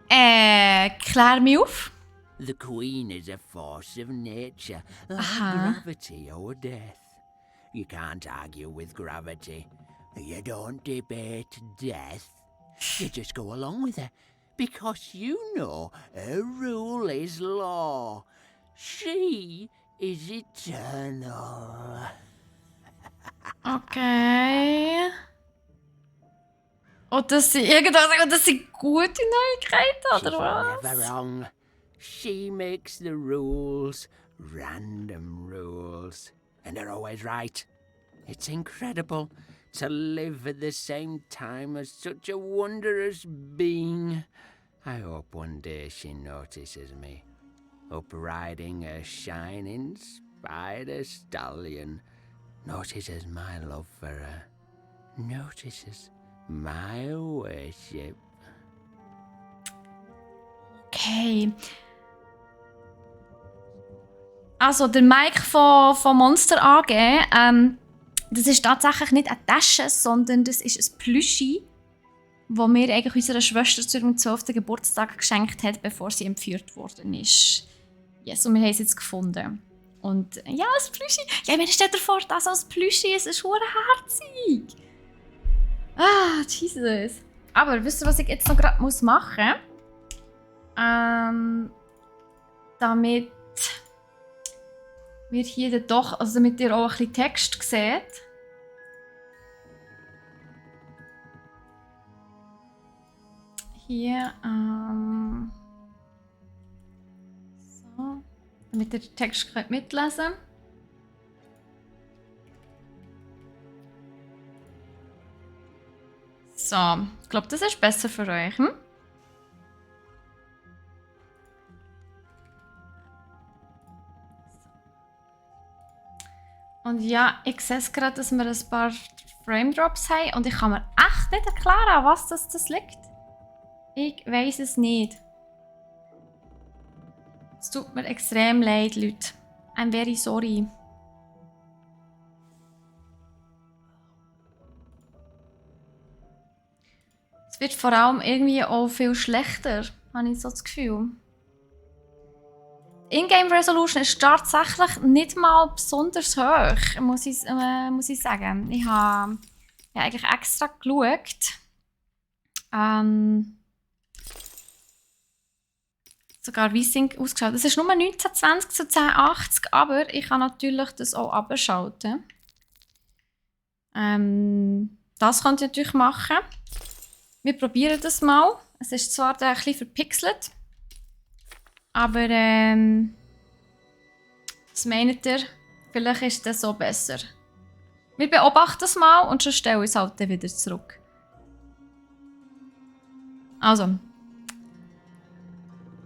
Klär mich auf. The Queen is a force of nature, like gravity or death. You can't argue with gravity. You don't debate death. You just go along with her, because you know her rule is law. She is eternal. Okay. Und das sind das sind gute Neuigkeiten, oder was? Never wrong. She makes the rules, random rules, and they're always right. It's incredible to live at the same time as such a wondrous being. I hope one day she notices me, up riding a shining spider stallion, notices my love for her, notices my worship. Okay. Also, der Mike von Monster AG, das ist tatsächlich nicht eine Tasche, sondern das ist ein Plüschi, das mir eigentlich unserer Schwester zu ihrem 12. Geburtstag geschenkt hat, bevor sie entführt worden ist. Yes, und wir haben es jetzt gefunden. Und ja, das Plüschi. Ja, mir stellt dir vor, das als Plüschi, es ist verdammt herzig. Ah, Jesus. Aber wisst ihr, was ich jetzt noch gerade machen muss? Damit wir hier doch, also damit ihr auch ein bisschen Text seht. Hier, so, damit ihr den Text könnt mitlesen könnt. So, ich glaube, das ist besser für euch. Hm? Und ja, ich sehe es gerade, dass wir ein paar Framedrops haben und ich kann mir echt nicht erklären, an was das liegt. Ich weiss es nicht. Es tut mir extrem leid, Leute. I'm very sorry. Es wird vor allem irgendwie auch viel schlechter, habe ich so das Gefühl. In-Game Resolution ist tatsächlich nicht mal besonders hoch, muss ich sagen. Ich habe eigentlich extra geschaut. Sogar wie es ausgeschaut. Es ist nur 1920 zu 1080, aber ich kann natürlich das auch abschalten. Das könnt ihr natürlich machen. Wir probieren das mal. Es ist zwar ein bisschen verpixelt, aber was meint ihr? Vielleicht ist das so besser. Wir beobachten es mal und schon stellen wir es halt wieder zurück. Also.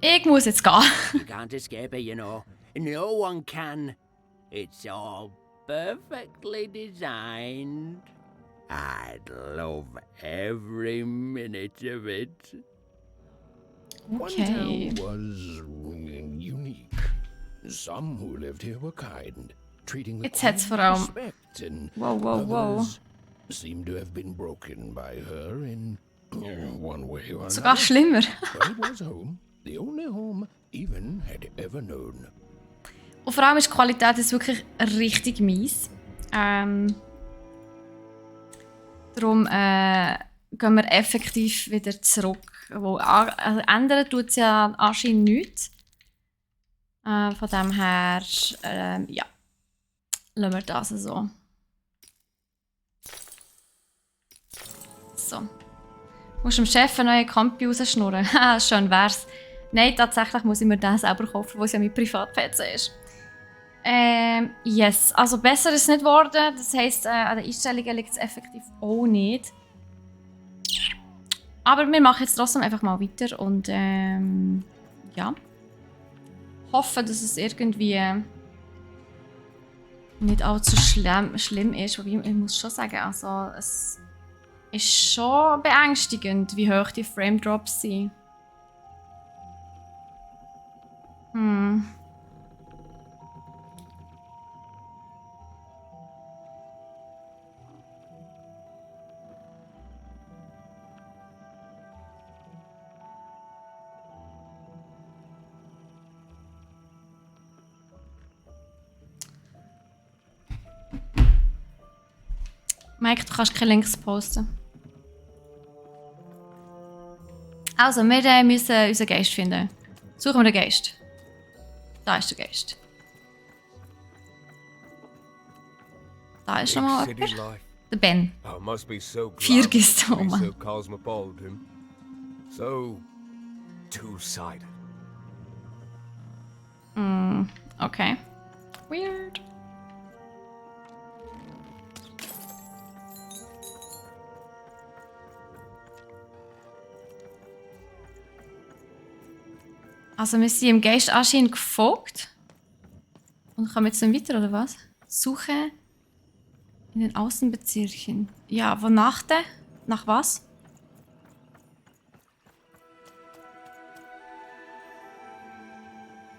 Ich muss jetzt gehen. You can't escape it, you know. No one can. It's all perfectly designed. I'd love every minute of it. Okay. One town was unique. Some who lived here were kind, treating the Jetzt hat's queen vor with allem- respect, and Wow. others seem to have been broken by her in one way or Sogar another. schlimmer. But it was home, the only home Even had ever known. Und vor allem ist die Qualität jetzt wirklich richtig mies. Darum gehen wir effektiv wieder zurück. Also ändern tut es ja anscheinend nichts. Von dem her, ja, lassen wir das so. So. Musst du dem Chef einen neuen Kampi rausschnurren? Haha, schön wär's. Nein, tatsächlich muss ich mir den selber kaufen, weil es ja mein Privat-PC ist. Yes, also besser ist es nicht geworden. Das heisst, an den Einstellungen liegt es effektiv auch nicht. Aber wir machen jetzt trotzdem einfach mal weiter und ja. Hoffe, dass es irgendwie nicht allzu schlimm ist. Wobei, ich muss schon sagen, also es ist schon beängstigend, wie hoch die Framedrops sind. Mike, du kannst keine Links posten. Also, wir müssen unseren Geist finden. Suchen wir den Geist. Da ist der Geist. Da ist nochmal jemand. Der Ben. Oh, must be so Vier glamorous Gäste, to oh be Mann. so cosmopolitan. So two-sided. Okay. Weird. Also wir sind im Geist anscheinend gefolgt. Und kommen jetzt dann weiter, oder was? Suche in den Außenbezirken. Ja, wonach denn? Nach was?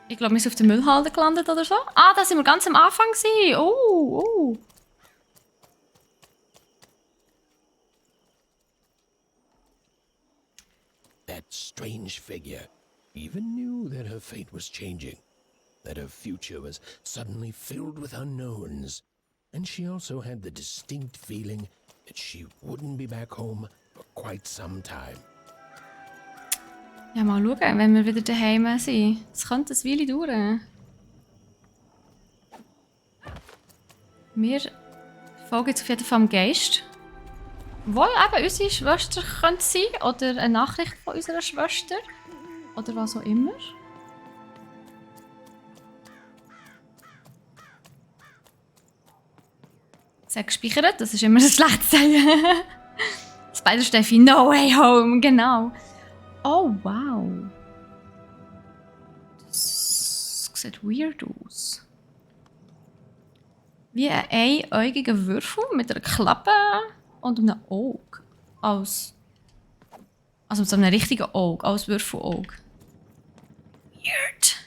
Ich glaube, wir sind auf der Müllhalde gelandet oder so. Ah, da sind wir ganz am Anfang gewesen. Oh. That strange figure even knew that her fate was changing, that her future was suddenly filled with unknowns, and she also had the distinct feeling that she wouldn't be back home for quite some time. Ja, mal schauen, wenn wir wieder daheim sind. Es könnte eine Weile dauern. Wir folgen jetzt auf jeden Fall dem Geist. Wo eben unsere Schwester könnte sein oder eine Nachricht von unserer Schwester. Oder was auch immer. Es hat gespeichert, das ist immer ein schlechtes Zeichen. Spider-Stefy, no way home, genau. Oh, wow. Das sieht weird aus. Wie ein einäugiger Würfel mit einer Klappe und einem Auge. Also mit so einem richtigen Auge, als Würfelauge. Weird.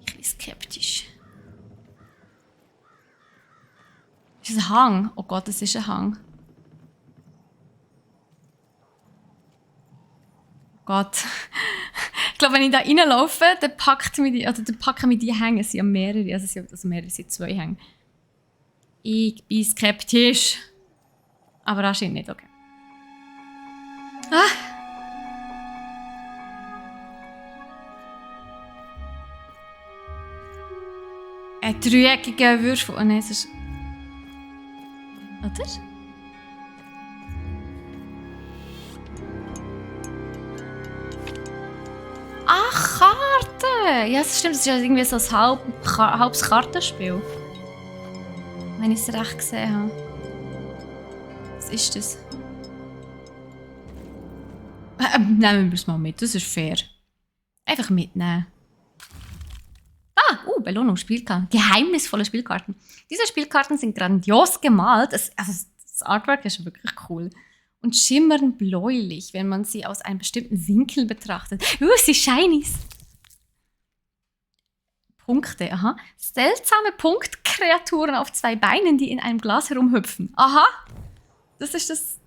Ich bin skeptisch. Ist es ein Hang? Oh Gott, es ist ein Hang. Oh Gott. Ich glaube, wenn ich da reinlaufe, dann packen mich die Hänge. Es sind ja mehrere. Also mehrere sind 2 Hänge. Ich bin skeptisch. Aber anscheinend nicht, okay. Ein dreieckiger Würfel. Oh nein, es ist... Oder? Ach, Karten! Ja, das stimmt. Das ist ja irgendwie so ein halbes Kartenspiel. Wenn ich es recht gesehen habe. Was ist das? Nehmen wir es mal mit, das ist fair. Einfach mitnehmen. Belohnung, Spielkarten. Geheimnisvolle Spielkarten. Diese Spielkarten sind grandios gemalt. Das Artwork ist wirklich cool. und schimmern bläulich, wenn man sie aus einem bestimmten Winkel betrachtet. Sie Shinies! Punkte, aha. Seltsame Punktkreaturen auf 2 Beinen, die in einem Glas herumhüpfen. Aha! Das ist das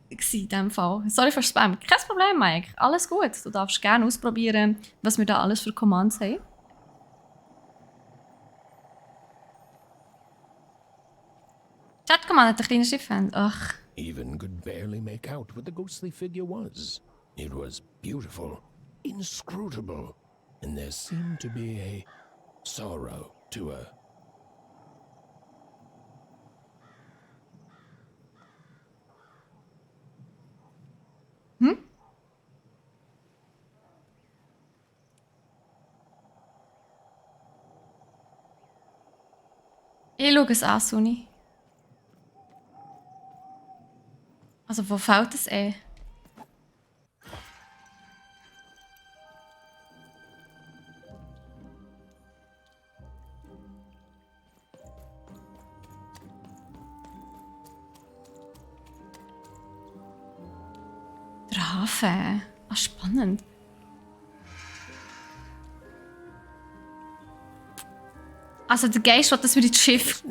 in diesem Fall. Sorry für Spam. Kein Problem, Mike. Alles gut. Du darfst gerne ausprobieren, was wir da alles für Commands haben. Chat-Command hat ein kleines Schiffhand. Ach. Even could barely make out what the ghostly figure was. It was beautiful, inscrutable, and there seemed to be a sorrow to her. Ich schaue es an, Suni. Also, wo fällt es eh? Der Hafen. Ah, spannend. Also der Geist will, dass wir das Schiff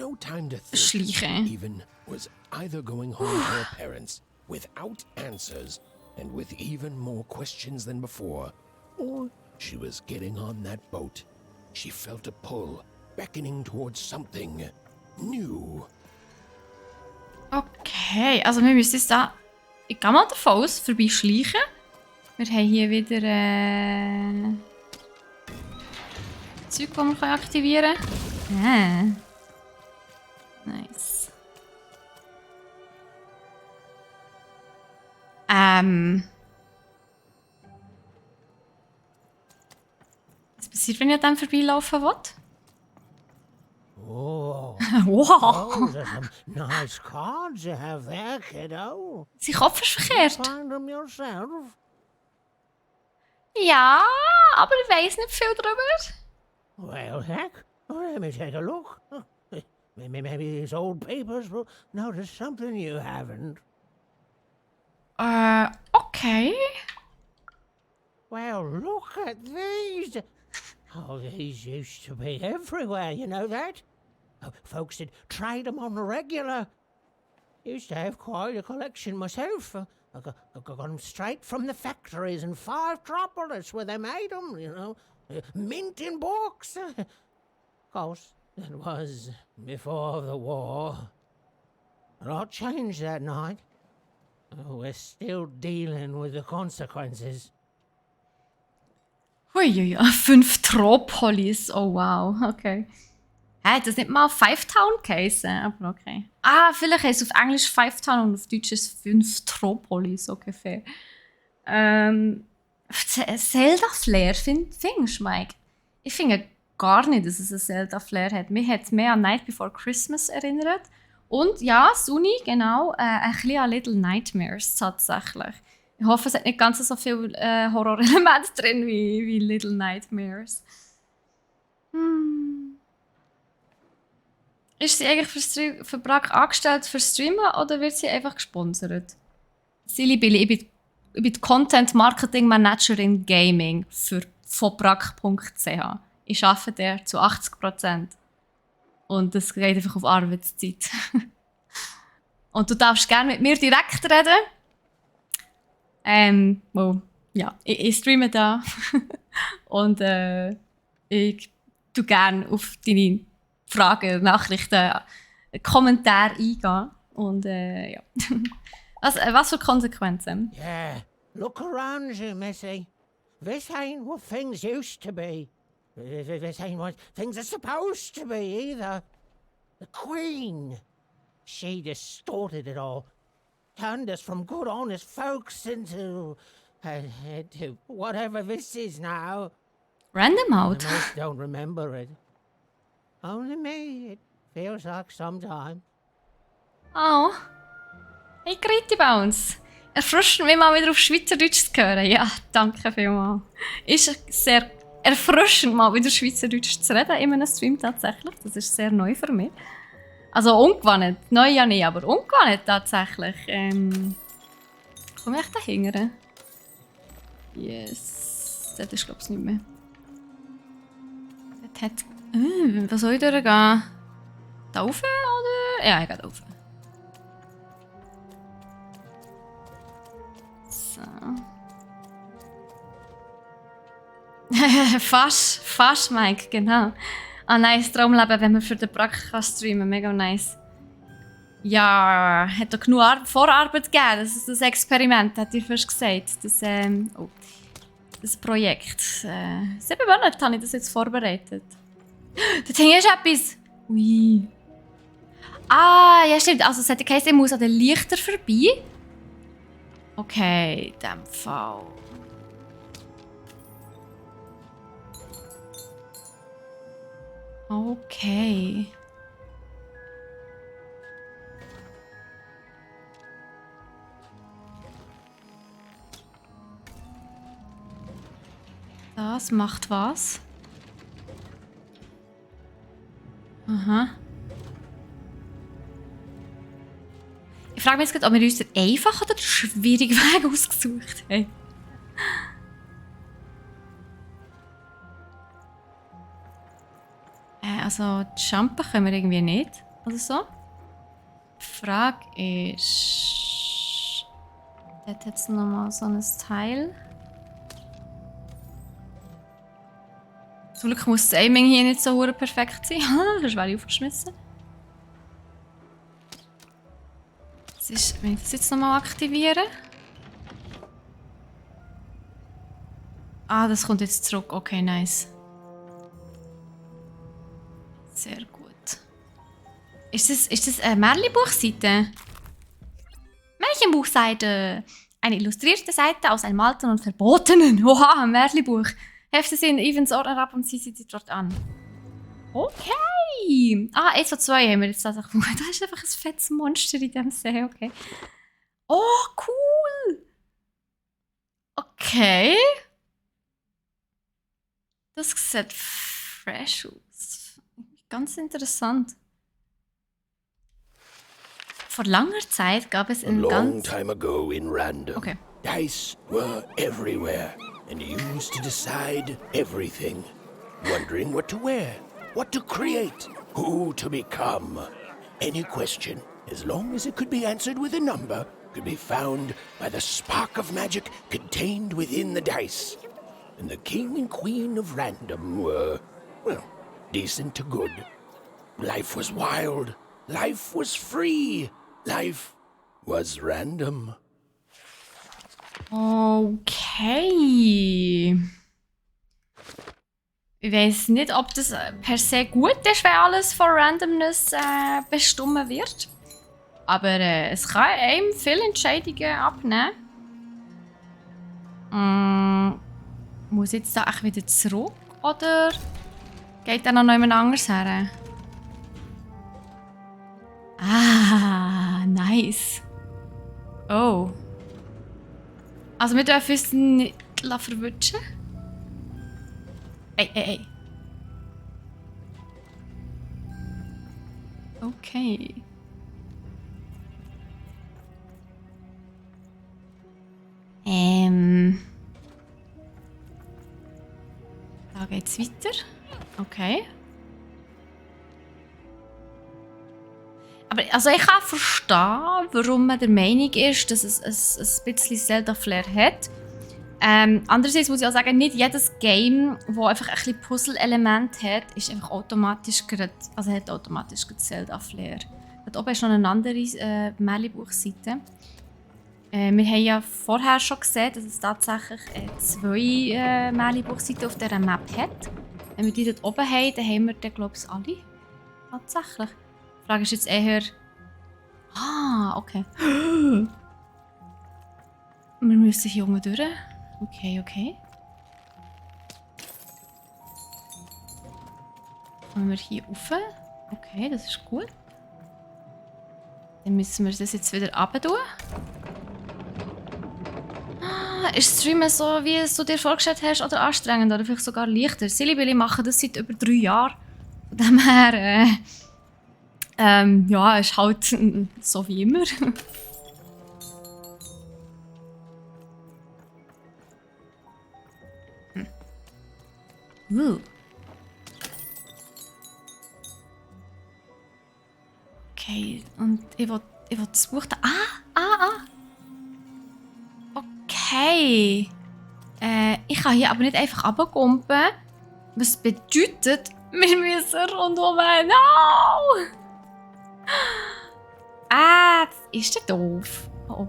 schleichen. Even was either going home to her parents without answers and with even more questions than before, or she was getting on that boat. She felt a pull, beckoning towards something new. Okay, also wir müssen jetzt da, ich gehe mal davon aus, vorbeischleichen. Wir haben hier wieder Zeug, das wir aktivieren können. Nice. Was passiert, wenn ich dann vorbeilaufen will? Oh. Wow! Oh, there's some nice cards you have there, kiddo. Sein Kopf ist verkehrt. Find them yourself? Ja, aber ich weiss nicht viel darüber. Well, heck, let me take a look. Maybe these old papers will notice something you haven't. Okay. Well, look at these. Oh, these used to be everywhere, you know that? Oh, folks would trade them on the regular. Used to have quite a collection myself. I got them straight from the factories in 5 Tropolis where they made them, you know. Mint in books. Of course, that was before the war. A lot changed that night. We're still dealing with the consequences. Huiuiui, 5 Tropolis. Oh wow, okay. Hey, das nicht mal 5 Town geheißen, aber okay. Ah, vielleicht heißt es auf Englisch 5 Town und auf Deutsch ist es 5 Tropolis, okay, fair. Zelda-Flair, findest du, Mike? Ich finde gar nicht, dass es ein Zelda-Flair hat. Mich hat es mehr an Night Before Christmas erinnert. Und ja, Suni, genau, ein bisschen an Little Nightmares tatsächlich. Ich hoffe, es hat nicht ganz so viele Horror-Elemente drin wie Little Nightmares. Ist sie eigentlich für Brack angestellt für Streamen oder wird sie einfach gesponsert? Silly Billy, ich bin die Content Marketing Managerin Gaming von brack.ch. Ich arbeite der zu 80%. Und das geht einfach auf Arbeitszeit. Und du darfst gerne mit mir direkt reden. Well, ja, ich streame da. Und ich tue gerne auf deine Fragen, Nachrichten, Kommentare eingehen. Und ja. Also, was für Konsequenzen? Yeah, look around you, Missy. This ain't what things used to be. This ain't what things are supposed to be either. The Queen, she distorted it all. Turned us from good, honest folks into whatever this is now. Random out. Most don't remember it. Only me, it feels like some time. Oh. Hey, Griti Bounce. Erfrischend, mich mal wieder auf Schweizerdeutsch zu hören. Ja, danke vielmals. Ist sehr erfrischend, mal wieder Schweizerdeutsch zu reden in einem Stream tatsächlich. Das ist sehr neu für mich. Also ungewohnt. Neu ja nicht, aber ungewohnt tatsächlich. Komme ich da hinten? Yes. Das ist, glaube ich, nicht mehr. Das hat... was soll ich durchgehen? Da rauf, oder? Ja, ich gehe da rauf. So. fast, Mike, genau. Ah, nice Traumleben, wenn man für den Brack kann streamen. Mega nice. Ja, hat doch genug Vorarbeit gegeben. Das Experiment, hat ihr fast gesagt. Das Projekt. 7 Monate habe ich das jetzt vorbereitet. Dort hängt etwas. Ui. Ah, ja stimmt. Also es hat geheißen, ich muss an den Lichtern vorbei. Okay, in dem Fall. Okay. Das macht was. Aha. Ich frage mich jetzt gerade, ob wir uns den einfachen oder den schwierigen Weg ausgesucht haben. Also, jumpen können wir irgendwie nicht. Oder so. Die Frage ist... Dort hat es nochmal so ein Teil. Zum Glück muss das Aiming hier nicht so perfekt sein. Das wäre ich aufgeschmissen. Wenn ich das jetzt nochmal aktiviere. Ah, das kommt jetzt zurück. Okay, nice. Sehr gut. Ist das eine Märchenbuchseite? Märchenbuchseite! Eine illustrierte Seite aus einem alten und verbotenen. Oha, ein Märchenbuch. Hefte sie in Evans Ordner ab und sie sieht dort an. Okay. Ah, 1 von 2 haben wir jetzt tatsächlich gefunden. Da ist einfach ein fettes Monster in diesem See. Okay. Oh, cool. Okay. Das sieht fresh aus. Ganz interessant. Vor langer Zeit gab es in long time ago in Random, okay. Dice were everywhere, and you used to decide everything. Wondering what to wear, what to create, who to become. Any question, as long as it could be answered with a number, could be found by the spark of magic contained within the dice. And the king and queen of Random were, well, decent to good. Life was wild. Life was free. Life was random. Okay. Ich weiß nicht, ob das per se gut ist, wenn alles von Randomness bestimmt wird. Aber es kann einem viele Entscheidungen abnehmen. Muss ich jetzt da echt wieder zurück? Oder geht da noch jemand anders her? Ah, nice. Oh. Also wir dürfen uns nicht verwutschen. Ey. Okay. Da geht's weiter. Okay. Aber also ich kann verstehen, warum man der Meinung ist, dass es ein bisschen Zelda-Flair hat. Andererseits muss ich auch sagen, nicht jedes Game, das einfach ein bisschen Puzzle-Element hat, ist einfach automatisch gerade, also hat automatisch Zelda-Flair. Dort oben ist noch eine andere Märchenbuchseite. Wir haben ja vorher schon gesehen, dass es tatsächlich 2 Märchenbuchseiten auf dieser Map hat. Wenn wir die dort oben haben, dann haben wir die, glaube ich, alle. Tatsächlich. Die Frage ist jetzt eher... Ah, okay. Wir müssen hier unten durch. Okay. Kommen wir hier rauf. Okay, das ist gut. Dann müssen wir das jetzt wieder runter tun. Ah, ist Streamen so, wie es du dir vorgestellt hast, oder anstrengend, oder vielleicht sogar leichter? Sillybilly machen das seit über 3 Jahren. Von dem her, ja, ist halt so wie immer. Okay, und ich will das Buch da... Okay. Ich kann hier aber nicht einfach runterkumpen. Was bedeutet, wir müssen rundum... No! Das ist ja doof. Oh.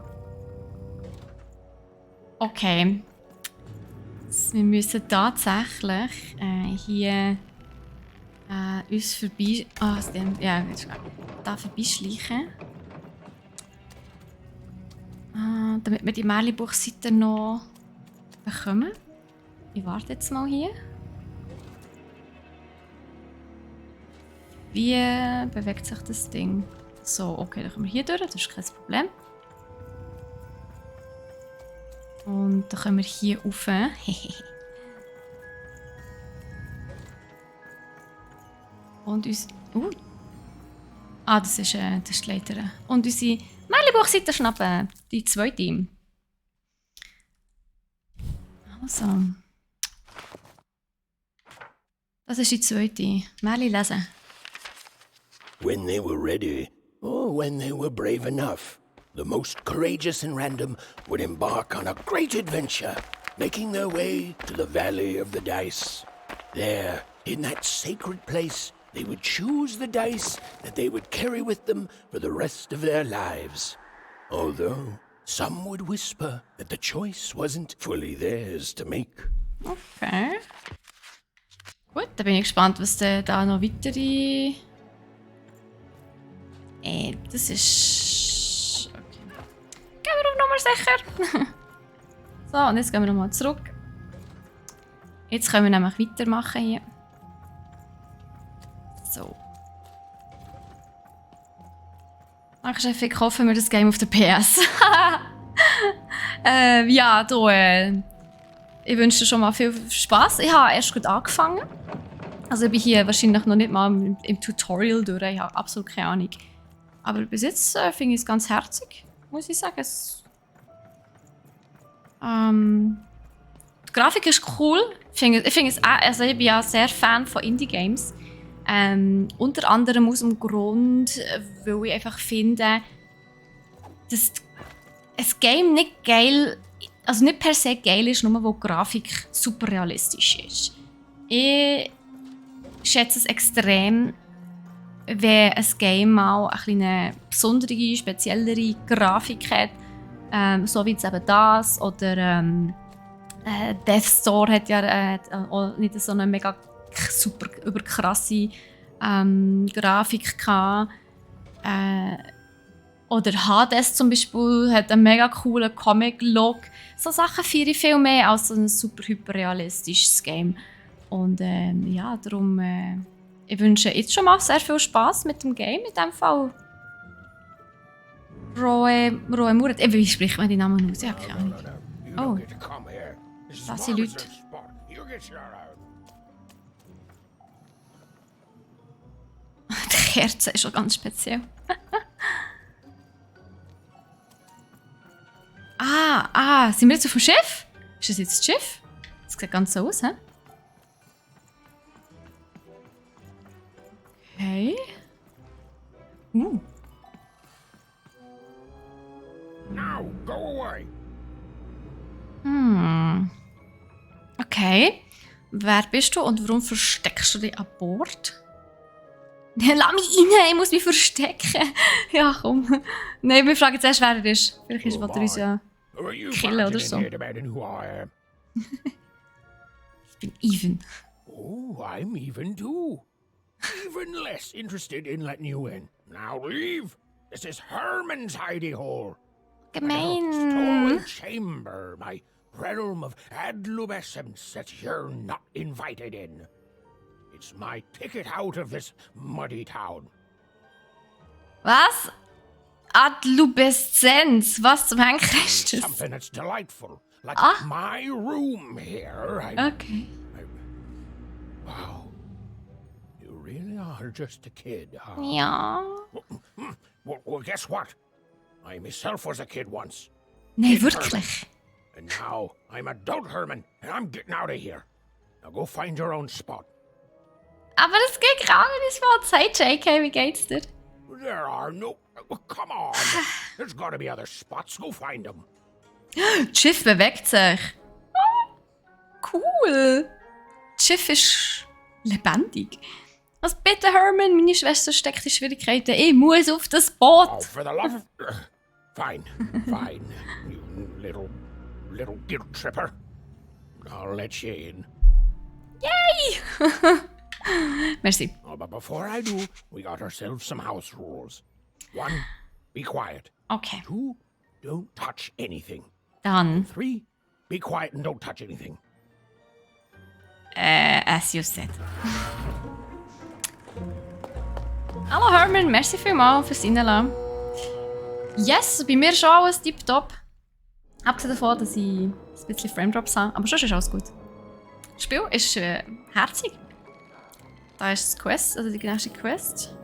Okay. Wir müssen tatsächlich hier uns vorbei... ja, da vorbeischleichen. Damit wir die Märchenbuchseite noch bekommen. Ich warte jetzt mal hier. Wie bewegt sich das Ding? So, okay, dann kommen wir hier durch, das ist kein Problem. Und dann können wir hier rauf. Und uns... das ist die Leiterin. Und unsere Märchenbuchseite schnappen. Die zweite. Also. Das ist die zweite. Märchen lesen. When they were ready, or when they were brave enough, the most courageous and random would embark on a great adventure, making their way to the Valley of the Dice. There, in that sacred place, they would choose the dice that they would carry with them for the rest of their lives. Although some would whisper that the choice wasn't fully theirs to make. Okay. Gut, dann bin ich gespannt, was da noch weitere... das ist... Okay. Gehen wir auf Nummer sicher. So, und jetzt gehen wir nochmal zurück. Jetzt können wir nämlich weitermachen hier. So. Danke, Stefy. Ich hoffe, wir das Game auf der PS. Ja, ich wünsche dir schon mal viel Spaß. Ich habe erst gut angefangen. Also ich bin hier wahrscheinlich noch nicht mal im Tutorial durch. Ich habe absolut keine Ahnung. Aber bis jetzt finde ich es ganz herzig, muss ich sagen. Die Grafik ist cool. Ich bin ja sehr Fan von Indie-Games. Unter anderem aus dem Grund, weil ich einfach finde, dass ein Game nicht geil, also nicht per se geil ist, nur weil die Grafik super realistisch ist. Ich schätze es extrem, wenn ein Game mal eine besondere, speziellere Grafik hat, so wie jetzt eben das, oder Death's Door hat ja auch nicht so eine mega super überkrasse Grafik gehabt. Oder Hades zum Beispiel hat einen mega coolen Comic-Look. So Sachen feiere ich viel mehr als so ein super hyperrealistisches Game. Und ja, darum ich wünsche jetzt schon mal sehr viel Spaß mit dem Game. In diesem Fall Roe Murat. Wie spricht man die Namen aus? Ich habe keine Ahnung. Oh, das sind Leute. Die Kerze ist schon ganz speziell. Sind wir jetzt auf dem Schiff? Ist das jetzt das Schiff? Das sieht ganz so aus, hä? Okay. Now, go away. Okay. Wer bist du und warum versteckst du dich an Bord? Ja, lass mich rein, ich muss mich verstecken. Ja, komm. Nein, wir fragen jetzt erst, wer er ist. Vielleicht ist er uns ja killen oder so. Ich bin Even. Oh, I'm even too. Even less interested in letting you in. Now leave. This is Herman's hidey hole. Gemein. Stolen chamber, my realm of adlubescence that you're not invited in. It's my ticket out of this muddy town. Was? Adlubeszenz? Was zum Henker ist das? Something that's delightful, like my room here. Okay. Wow. You really are just a kid, huh? Ja. Well, guess what? I myself was a kid once. Nee, wirklich. And now I'm adult Herman, and I'm getting out of here. Now go find your own spot. Aber es geht gar nicht mal. Hey JK, wie geht's dir? There are no... Oh, come on. There's gotta be other spots. Go find them. Das Schiff bewegt sich. Cool. Das Schiff ist lebendig. Was bitte, Herman? Meine Schwester steckt in Schwierigkeiten. Ich muss auf das Boot. Oh, for the love of... Fine, fine. You little guilt tripper. I'll let you in. Yay! Merci. Oh, but before I do, we got ourselves some house rules. 1, be quiet. Okay. 2, don't touch anything. Dann, 3, be quiet and don't touch anything. as you said. Hallo Herman, merci vielmals fürs Reinlassen. Yes, bei mir schon alles tipptopp. Abgesehen davon, dass ich ein bisschen Framedrops habe, aber sonst ist alles gut. Das Spiel ist herzig. Da ist das Quest, also die nächste Quest.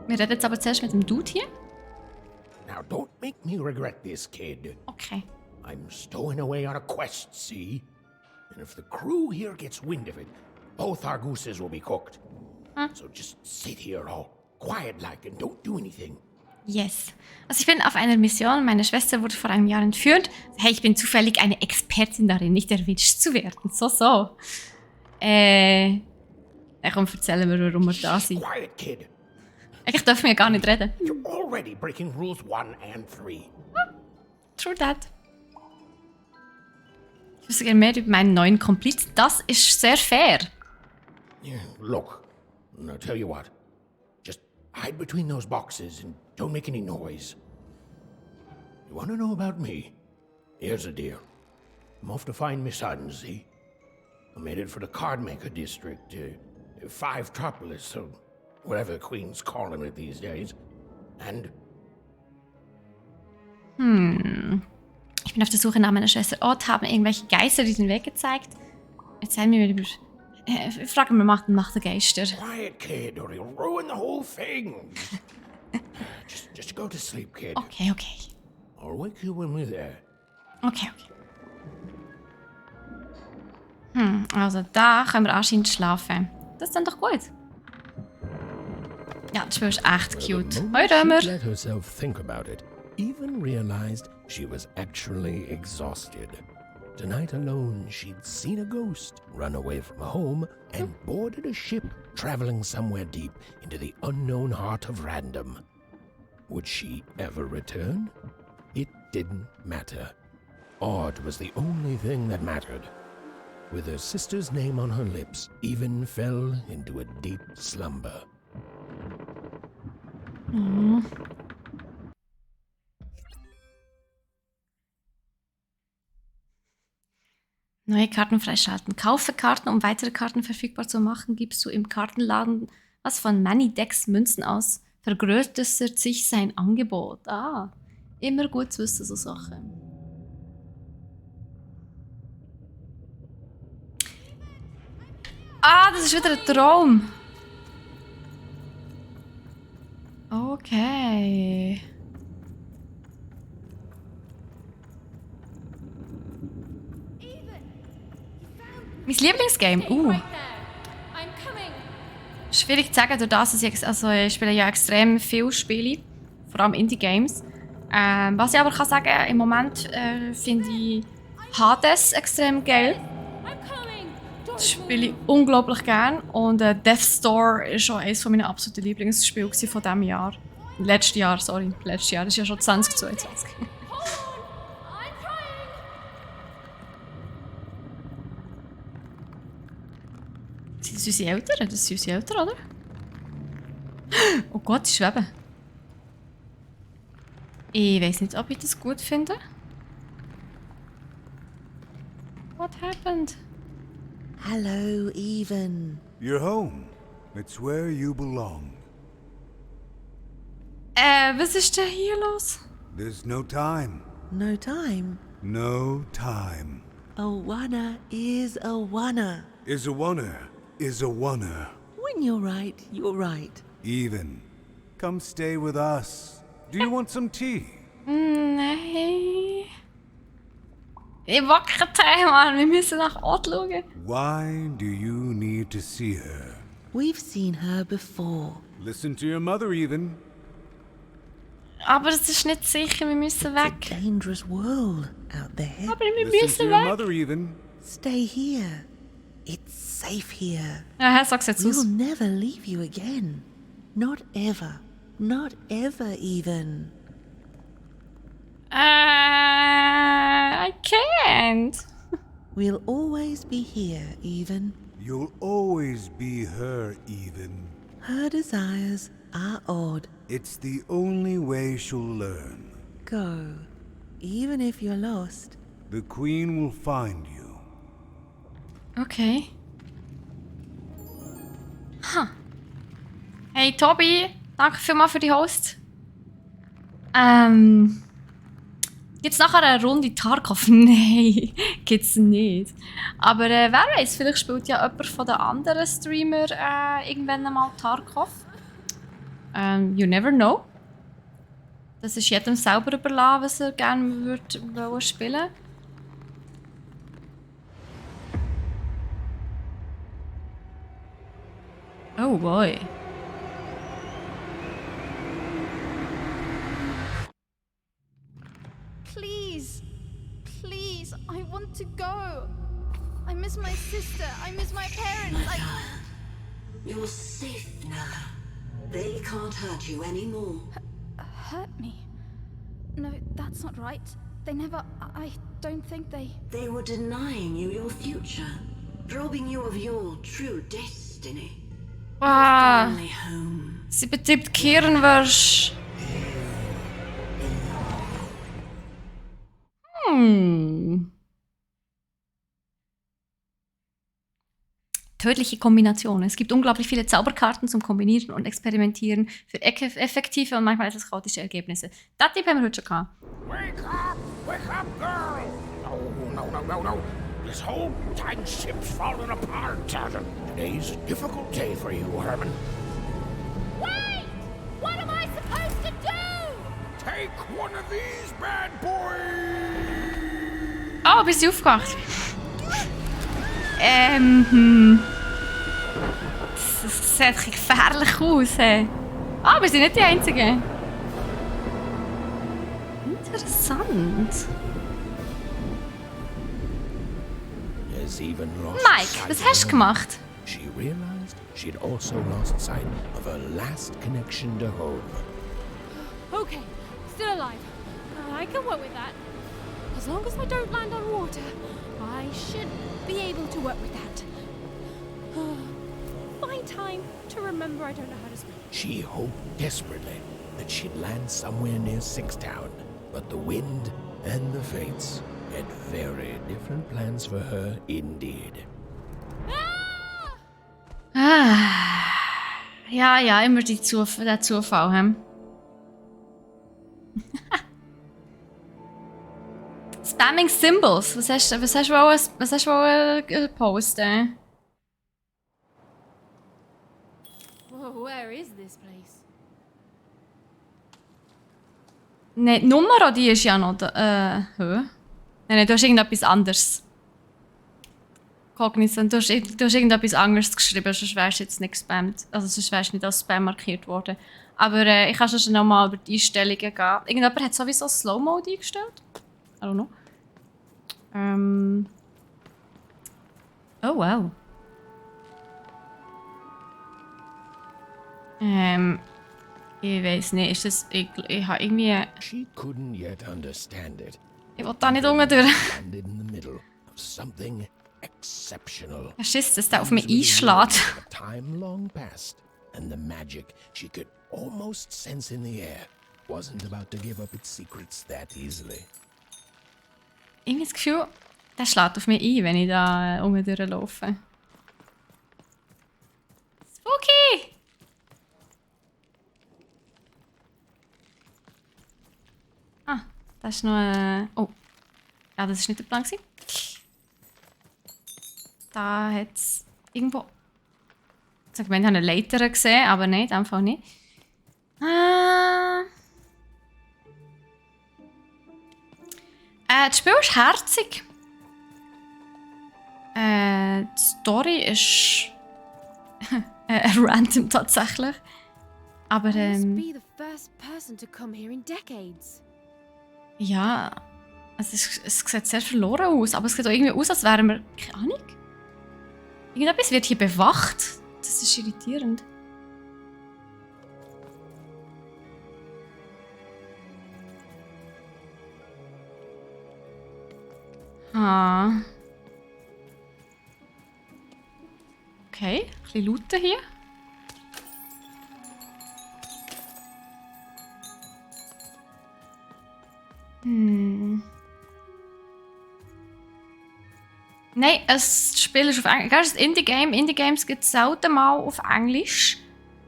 Wir reden jetzt aber zuerst mit dem Dude hier. Now don't make me regret this, kid. Okay. I'm stowing away on a quest, see? And if the crew here gets wind of it, both our gooses will be cooked. So just sit here all quiet-like and don't do anything. Yes. Also ich bin auf einer Mission. Meine Schwester wurde vor einem Jahr entführt. Hey, ich bin zufällig eine Expertin darin, nicht erwischt zu werden. So. Komm, erzählen wir, warum wir da sind. Quiet, kid. Eigentlich dürfen wir gar nicht reden. You're already breaking rules 1 and 3. True that. Ich wüsste gerne mehr über meinen neuen Komplizen. Das ist sehr fair. Yeah, look, I'll tell you what. Just hide between those boxes and don't make any noise. You want to know about me? Here's the deal. I'm off to find my son, see? I'm headed for the Cardmaker district, 5-tropolis, or whatever the Queen's calling it these days. And... Ich bin auf der Suche nach meiner Schwester Ott, haben irgendwelche Geister die den Weg gezeigt. Erzähl mir über... Frage mal nach der Geister. Quiet, kid, or you'll ruin the whole thing. just go to sleep, kid. Okay. I'll wake you when we're there. Okay. Also da können wir anscheinend schlafen. Das ist dann doch gut. Ja, das Spiel ist echt cute. Hoi, Römer. She let herself think about it. Even realized she was actually exhausted. Tonight alone, she'd seen a ghost, run away from home, and boarded a ship traveling somewhere deep into the unknown heart of random. Would she ever return? It didn't matter. Odd was the only thing that mattered. With her sister's name on her lips, Even fell into a deep slumber. Neue Karten freischalten. Kaufe Karten, um weitere Karten verfügbar zu machen. Gibst du im Kartenladen was von Many Decks Münzen aus, vergrößert sich sein Angebot. Immer gut zu wissen, so Sachen. Das ist wieder ein Traum. Okay. Mein Lieblingsgame. Schwierig zu sagen, durch das, dass ich spiele ja extrem viele Spiele, vor allem Indie-Games. Was ich aber kann sagen, im Moment finde ich Hades extrem geil. Das spiele ich unglaublich gern. Und Death's Door ist schon eines meiner absoluten Lieblingsspiele von diesem Jahr. Letztes Jahr, das ist ja schon 2022. Das sind unsere Eltern, oder? Oh Gott, ich schwebe. Ich weiß nicht, ob ich das gut finde. What happened? Hello, Even. You're home. It's where you belong. Was ist denn hier los? There's no time. No time. No time. A wanna is a wanna. Is a oneer. Is a oneer. When you're right, you're right. Even. Come stay with us. Do you want some tea? Nee. Ich will keinen Teil, Mann. Wir müssen nach Ort schauen. Why do you need to see her? We've seen her before. Listen to your mother, even. Aber es ist nicht sicher, wir müssen weg. Dangerous world out there. Aber wir Listen to müssen your weg. mother, even. Stay here. It's safe here. Ja, sag's jetzt aus. We'll never leave you again. Not ever. Not ever even. I can't. We'll always be here, even. You'll always be her, even. Her desires are odd. It's the only way she'll learn. Go. Even if you're lost. The Queen will find you. Okay. Huh. Hey Tobi, danke vielmals für die Host. Gibt's nachher eine Runde Tarkov? Nein, gibt's nicht. Aber wer weiß, vielleicht spielt ja jemand von den anderen Streamer irgendwann einmal Tarkov. You never know. Das ist jedem selber überlassen, was er gerne würde spielen. Oh boy. Please, I want to go. I miss my sister. I miss my parents. You're safe now. They can't hurt you anymore. Hurt me? No, that's not right. They never. I don't think they. They were denying you your future, robbing you of your true destiny. Ah, Only home. sie betreibt Kirnwäsche. Tödliche Kombinationen. Es gibt unglaublich viele Zauberkarten zum Kombinieren und Experimentieren für effektive und manchmal etwas chaotische Ergebnisse. Das Tipp haben wir heute schon gehabt. Wake up, girl! No. This whole time ship's falling apart. Today's a difficult day for you, Herman. Wait! What am I supposed to do? Take one of these bad boys! Oh, bist du aufgewacht? Das sieht ein bisschen gefährlich aus. Ah, wir sind nicht die Einzigen. Interessant. Mike, was hast du gemacht? She realized she'd also lost sight of her last connection to home. Okay, still alive. I can work with that. As long as I don't land on water, I should be able to work with that. Find time to remember I don't know how to swim. She hoped desperately that she'd land somewhere near Sixtown, but the wind and the fates had very different plans for her indeed. Ja, immer der Zufall. Hm? Spamming Symbols. Was hast du posten? Whoa, where is this place? Ne, die Nummer, die ist ja noch da. Nein, du hast irgendetwas anderes. Cognizant, du hast irgendetwas anderes geschrieben, sonst wärst du jetzt nicht gespammt. Also sonst wärst du nicht als Spam markiert worden. Aber ich kann schon noch mal über die Einstellungen gehen. Irgendjemand hat sowieso Slow-Mode eingestellt. I don't know. Oh wow. Ich weiß nicht, ist das. Ich habe irgendwie. She couldn't yet understand it. Ich will da nicht unten durch. Landed in the middle of something exceptional. Er Schiss, dass der auf mich einschlägt. Time long past, and the magic she could almost sense in the air wasn't about to give up its secrets that easily. Irgendwie das Gefühl, der schlägt auf mich ein, wenn ich da unten durchlaufe. Spooky! Ah, das ist noch oh. Ja, das ist nicht der Plan gewesen. Da hat es irgendwo. Ich habe eine Leiter gesehen, aber nicht, einfach nicht. Das Spiel ist herzig. Die Story ist random tatsächlich. Aber Must be the first person to come here in decades. ja, es sieht sehr verloren aus, aber es sieht auch irgendwie aus, als wären wir, keine Ahnung. Irgendetwas wird hier bewacht. Das ist irritierend. Ah. Okay, ein bisschen looten hier. Nein, das Spiel ist auf Englisch. Das ist ein Indie-Game. Indie-Games gibt es selten mal auf Englisch.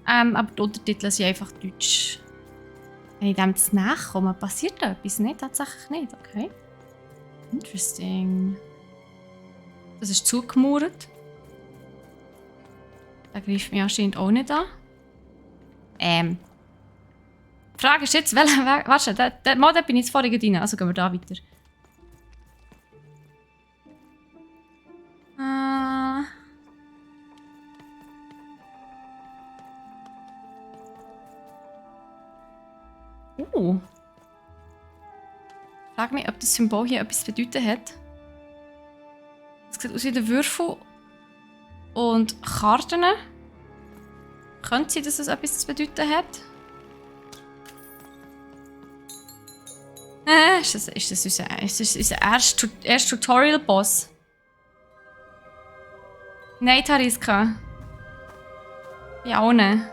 Aber die Untertitel sind einfach Deutsch. Wenn ich dem zu nahe komme, passiert da etwas? Nein, tatsächlich nicht. Okay. Interesting. Das ist zugemauert. Der greift mich anscheinend auch nicht an. Die Frage ist jetzt, welchen Weg... Warte, da bin ich jetzt vorhin rein. Also gehen wir da weiter. Ich frage mich, ob das Symbol hier etwas zu bedeuten hat. Es sieht aus wie der Würfel und Karten. Könnte sein, dass es etwas zu bedeuten hat? Ist das unser erster Tutorial-Boss? Nein, Tariska. Ja, auch nicht.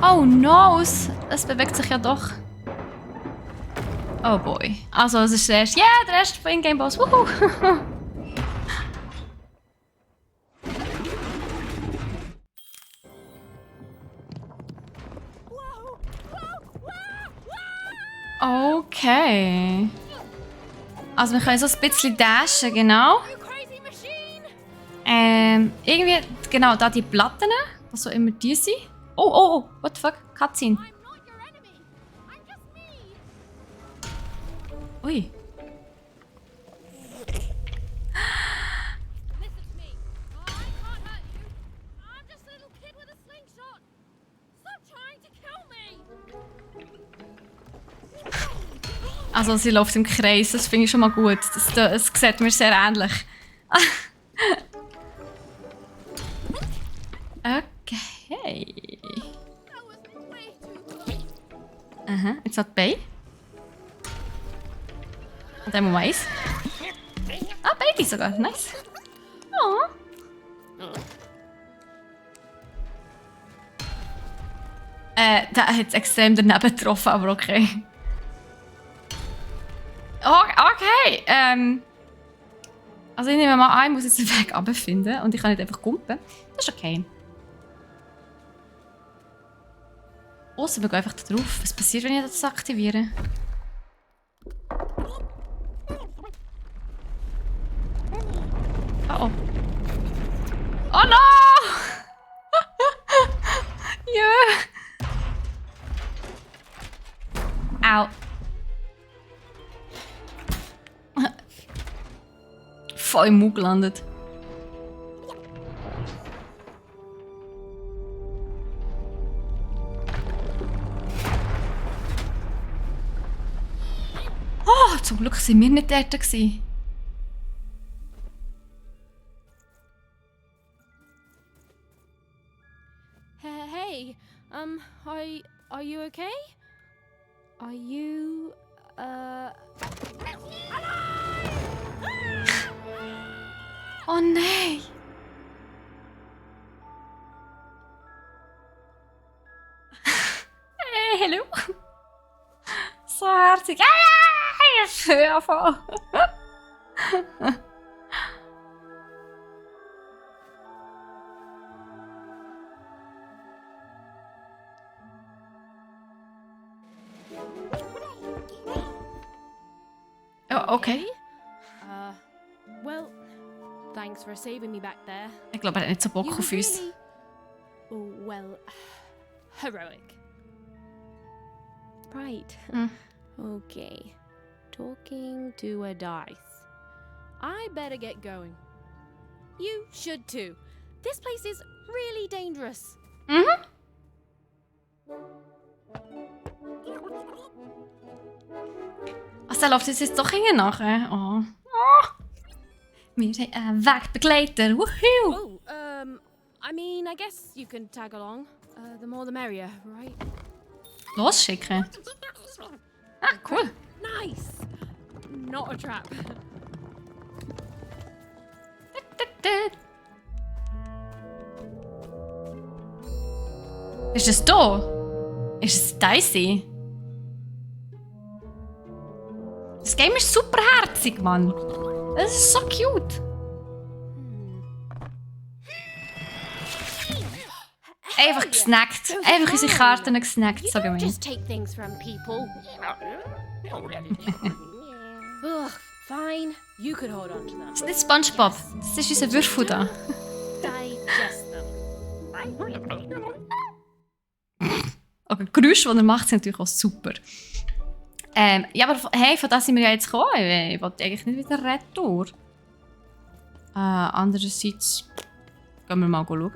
Oh no, es bewegt sich ja doch. Oh boy. Also, es ist der erste. Ja, der erste In-Game-Boss. Wuhu! Okay. Also, wir können so ein bisschen dashen, genau. Irgendwie, genau, da die Platten, was auch immer die sind. Oh, what the fuck? Cutscene. Ui. Also sie läuft im Kreis, das finde ich schon mal gut. Das sieht mir sehr ähnlich. Okay. Aha, jetzt hat Bay. Und einmal Mais. Ah, beide sogar. Nice. Oh. Der hat es extrem daneben getroffen, aber okay. Oh, okay. Also ich nehme mal an, ich muss jetzt den Weg runterfinden und ich kann nicht einfach kumpen. Das ist okay. Ausser wir gehen einfach da drauf. Was passiert, wenn ich das aktiviere? Oh. Oh no! Ja. Au. Voll im Mund gelandet. Oh, zum Glück sind wir nicht dort gewesen. Hey, are you okay? Are you, Oh nein! Hey, hallo! So herzig! Jetzt hör auf! Oh, okay. Well, thanks for saving me back there. Ich glaube, er hat nicht so Bock You auf were uns. really, oh, well, heroic. Right. Okay. Talking to a dice. I better get going. You should too. This place is really dangerous. Also, er läuft jetzt doch hinten nachher. Oh. Oh. Wir haben einen Wegbegleiter. Woohoo! Oh, I mean, I guess you can tag along. The more the merrier, right? Losschicken. Ah, cool. Nice! Not a trap. Ist es da? Ist es Daisy? Das Game ist super herzig, Mann. Das ist so cute. Einfach gesnackt. Einfach unsere Karten gesnackt, so gemein. Just take things from people. Ugh, fine. You could hold on to them. Das ist nicht SpongeBob. Das ist unser Würfel da. Digest them. Okay, die Geräusche, die er macht, sind natürlich auch super. Ja, aber hey, von das sind wir ja jetzt gekommen. Ich wollte eigentlich nicht wieder retour. Andererseits gehen wir mal schauen,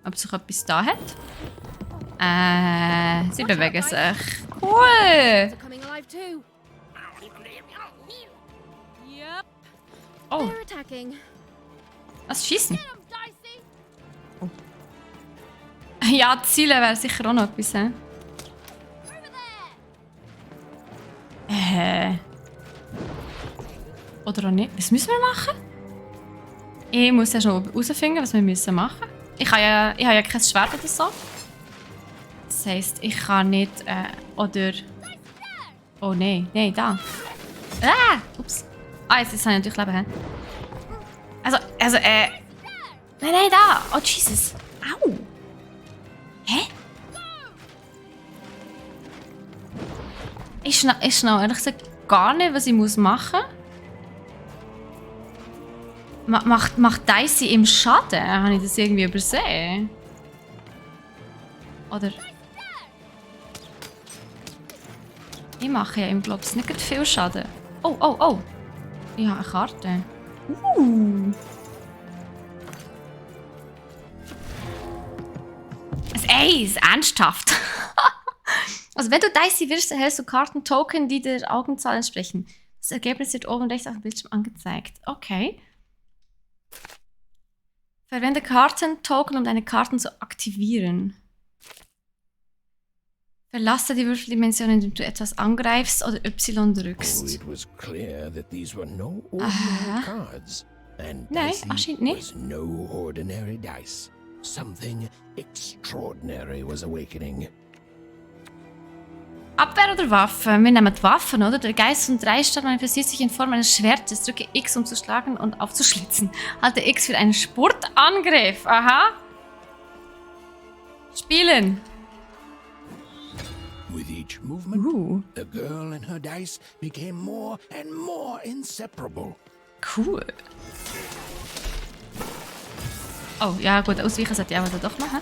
ob sich etwas da hat. Sie bewegen sich. Cool! Coming alive too. Yep. Oh, They're attacking. was schießen? Oh. Ja, Ziele wäre sicher auch noch etwas. Oder auch nicht. Was müssen wir machen? Ich muss ja schon herausfinden, was wir müssen machen. Ich habe ja kein Schwert oder so. Das heisst, ich kann nicht, oder... Oh nein, nein, da. Ups. Jetzt habe ich natürlich Leben, hä? Nein, da. Oh, Jesus. Au. Hä? Ich schnell ehrlich gesagt gar nicht, was ich machen muss. Macht Daisy im Schaden? Habe ich das irgendwie übersehen? Oder? Ich mache ja ihm, glaube ich, nicht viel Schaden. Oh. Ich habe eine Karte. Ein Eis, ernsthaft. Also wenn du Daisy wirst, erhältst du Kartentoken, die der Augenzahl entsprechen. Das Ergebnis wird oben rechts auf dem Bildschirm angezeigt. Okay. Verwende Kartentoken, um deine Karten zu aktivieren. Verlasse die Würfeldimension, indem du etwas angreifst oder Y drückst. It was clear that these were no ordinary cards. And Nein, Daisy anscheinend nicht. was no ordinary dice. Something extraordinary was awakening. Abwehr oder Waffe? Wir nehmen die Waffen, oder? Der Geist von Dreistab manifestiert sich in Form eines Schwertes. Drücke X, um zu schlagen und aufzuschlitzen. Halte X für einen Spurtangriff. Aha. Spielen. With each movement, the girl and her dice became more and more inseparable. Cool. Oh, ja gut, ausweichen sollte ich aber doch machen.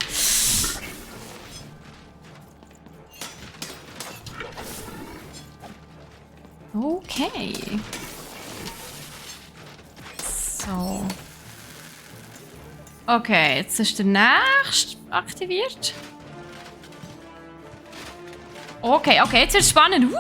Okay. So. Okay, jetzt ist der nächste aktiviert. Okay, jetzt wird's spannend.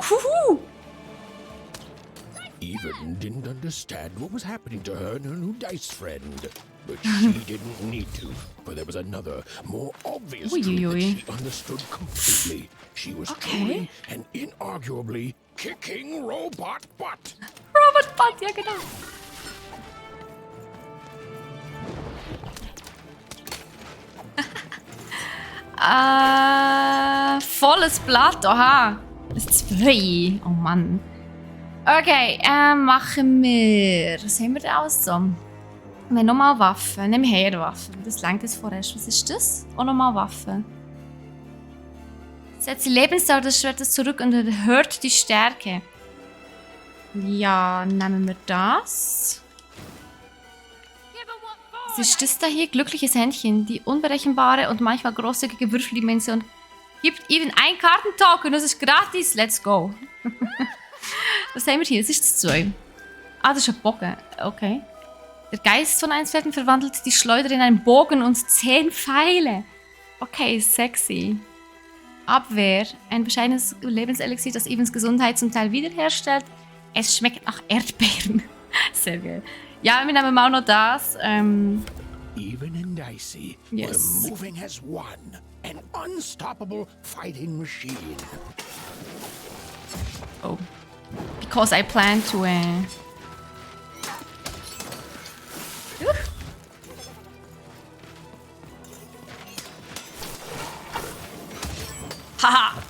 Even didn't understand what was happening to her and her new dice friend. But she didn't need to, for there was another, more obvious truth that she understood completely. She was truly and inarguably kicking robot butt. Robot butt, ja genau. Volles Blatt, aha. Das ist 2. Oh Mann. Okay, machen wir... Was haben wir denn alles so? Wir haben nochmal Waffen. Nehmen wir her Waffen. Das lenkt jetzt vorerst. Was ist das? Auch nochmal Waffen. Setzt die Lebensdauer des Schwertes zurück und erhöht die Stärke. Ja, nehmen wir das. Was ist das da hier? Glückliches Händchen. Die unberechenbare und manchmal großzügige Würfeldimension gibt even ein Kartentoken. Das ist gratis. Let's go. Was haben wir hier? Das ist das 2. Ah, das ist ein Bogen. Okay. Der Geist von Einswerten verwandelt die Schleuder in einen Bogen und 10 Pfeile. Okay, sexy. Abwehr. Ein bescheidenes Lebenselixier, das Evans Gesundheit zum Teil wiederherstellt. Es schmeckt nach Erdbeeren. Sehr geil. Ja, wir nehmen auch noch das. Even and Dicey, yes. we're moving as one. An unstoppable fighting machine. Oh. Because I plan to... Haha!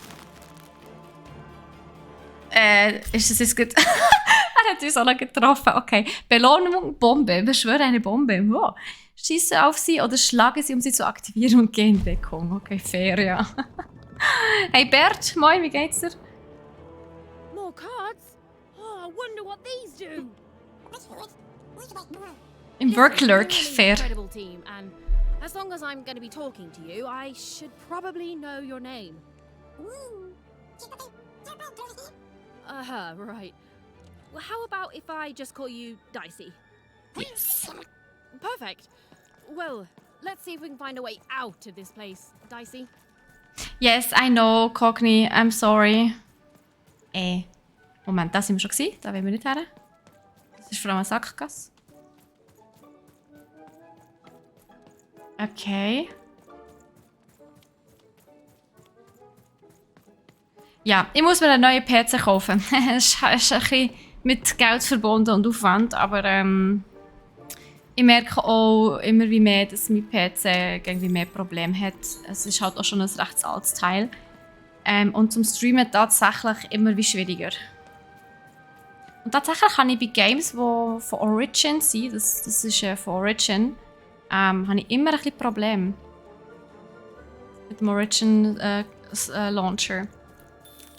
Ist das jetzt gut? Er hat uns auch noch getroffen. Okay. Belohnung, Bombe. Beschwöre eine Bombe. Wow. Schieße auf sie oder schlage sie, um sie zu aktivieren und gehe in Deckung. Okay, fair, ja. Hey Bert, moin, wie geht's dir? More cards? Oh, I wonder what these do. Im Worklurk, fair. Incredible team, and as long as I'm going to be talking to you, I should probably know your name. Right. Well, how about if I just call you Dicey? Yes. Perfect. Well, let's see if we can find a way out of this place, Dicey. Yes, I know, Cockney, I'm sorry. Moment, da sind wir schon gewesen. Da wollen wir nicht her. Das ist vor allem eine Sackgasse. Okay. Ja, ich muss mir einen neuen PC kaufen. Es ist ein bisschen mit Geld verbunden und Aufwand, aber ich merke auch immer wie mehr, dass mein PC irgendwie mehr Probleme hat. Es ist halt auch schon ein recht altes Teil. Und zum Streamen tatsächlich immer wie schwieriger. Und tatsächlich kann ich bei Games, die von Origin sind, das ist von Origin, habe ich immer ein bisschen Probleme. Mit dem Origin Launcher.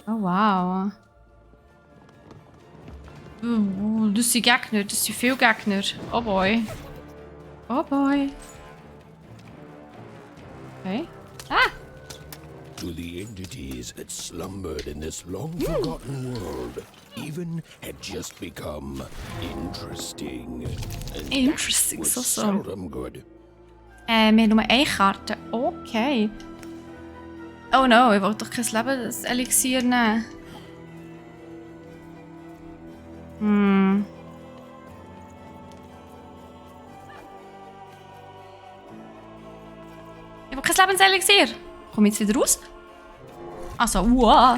Oh wow. Das sind Gegner, das sind viele Gegner. Oh boy. Oh boy. Okay. Ah! To the entities that slumbered in this long-forgotten world, even had just become interesting. And Interesting, that was so. seldom good. Wir haben nur eine Karte. Okay. Oh no, ich wollte doch kein Lebenselixier nehmen. Ich will kein Lebenselixier. Komm ich jetzt wieder raus? Also, wow.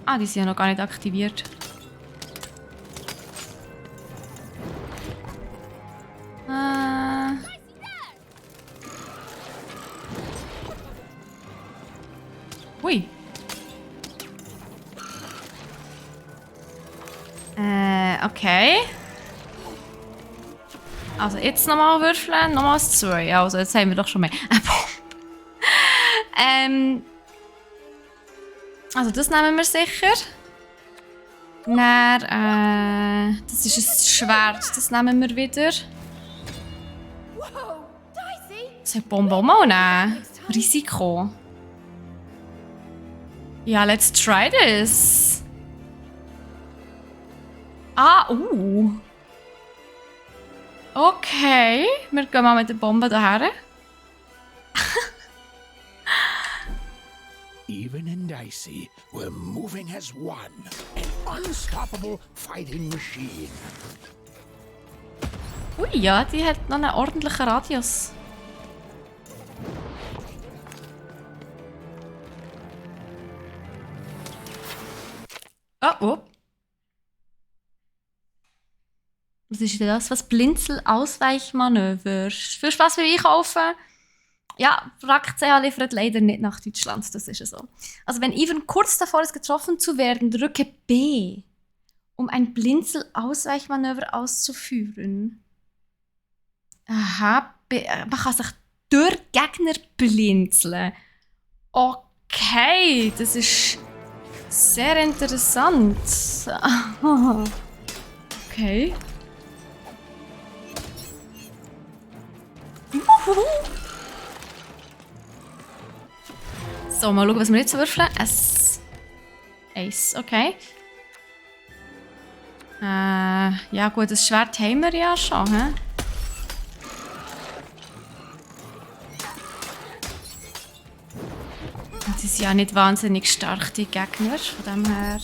Ah, die sind ja noch gar nicht aktiviert. Ui. Okay. Also jetzt nochmal würfeln, nochmal 2. Also jetzt haben wir doch schon mehr. Also das nehmen wir sicher. Dann, das ist ein Schwert, das nehmen wir wieder. Soll ich Bombe auch mal nehmen? Risiko. Ja, let's try this. Ah, Okay, wir gehen mal mit der Bombe daher. Even and Dicey, we're moving as one. An unstoppable fighting machine. Ui, ja, die hat noch einen ordentlichen Radius. Oh. Was ist denn das? Was? Blinzel-Ausweichmanöver. Für Spaß beim Einkaufen? Ja, BRACKCH liefert leider nicht nach Deutschland, das ist ja so. Also wenn Ivan kurz davor ist, getroffen zu werden, drücke B, um ein Blinzel-Ausweichmanöver auszuführen. Aha, man kann sich durch Gegner blinzeln. Okay, das ist Sehr interessant. Okay. So, mal schauen, was wir jetzt würfeln. Ace, okay. Ja gut, das Schwert haben wir ja schon, hä? Und sie sind ja nicht wahnsinnig stark, die Gegner, von dem her...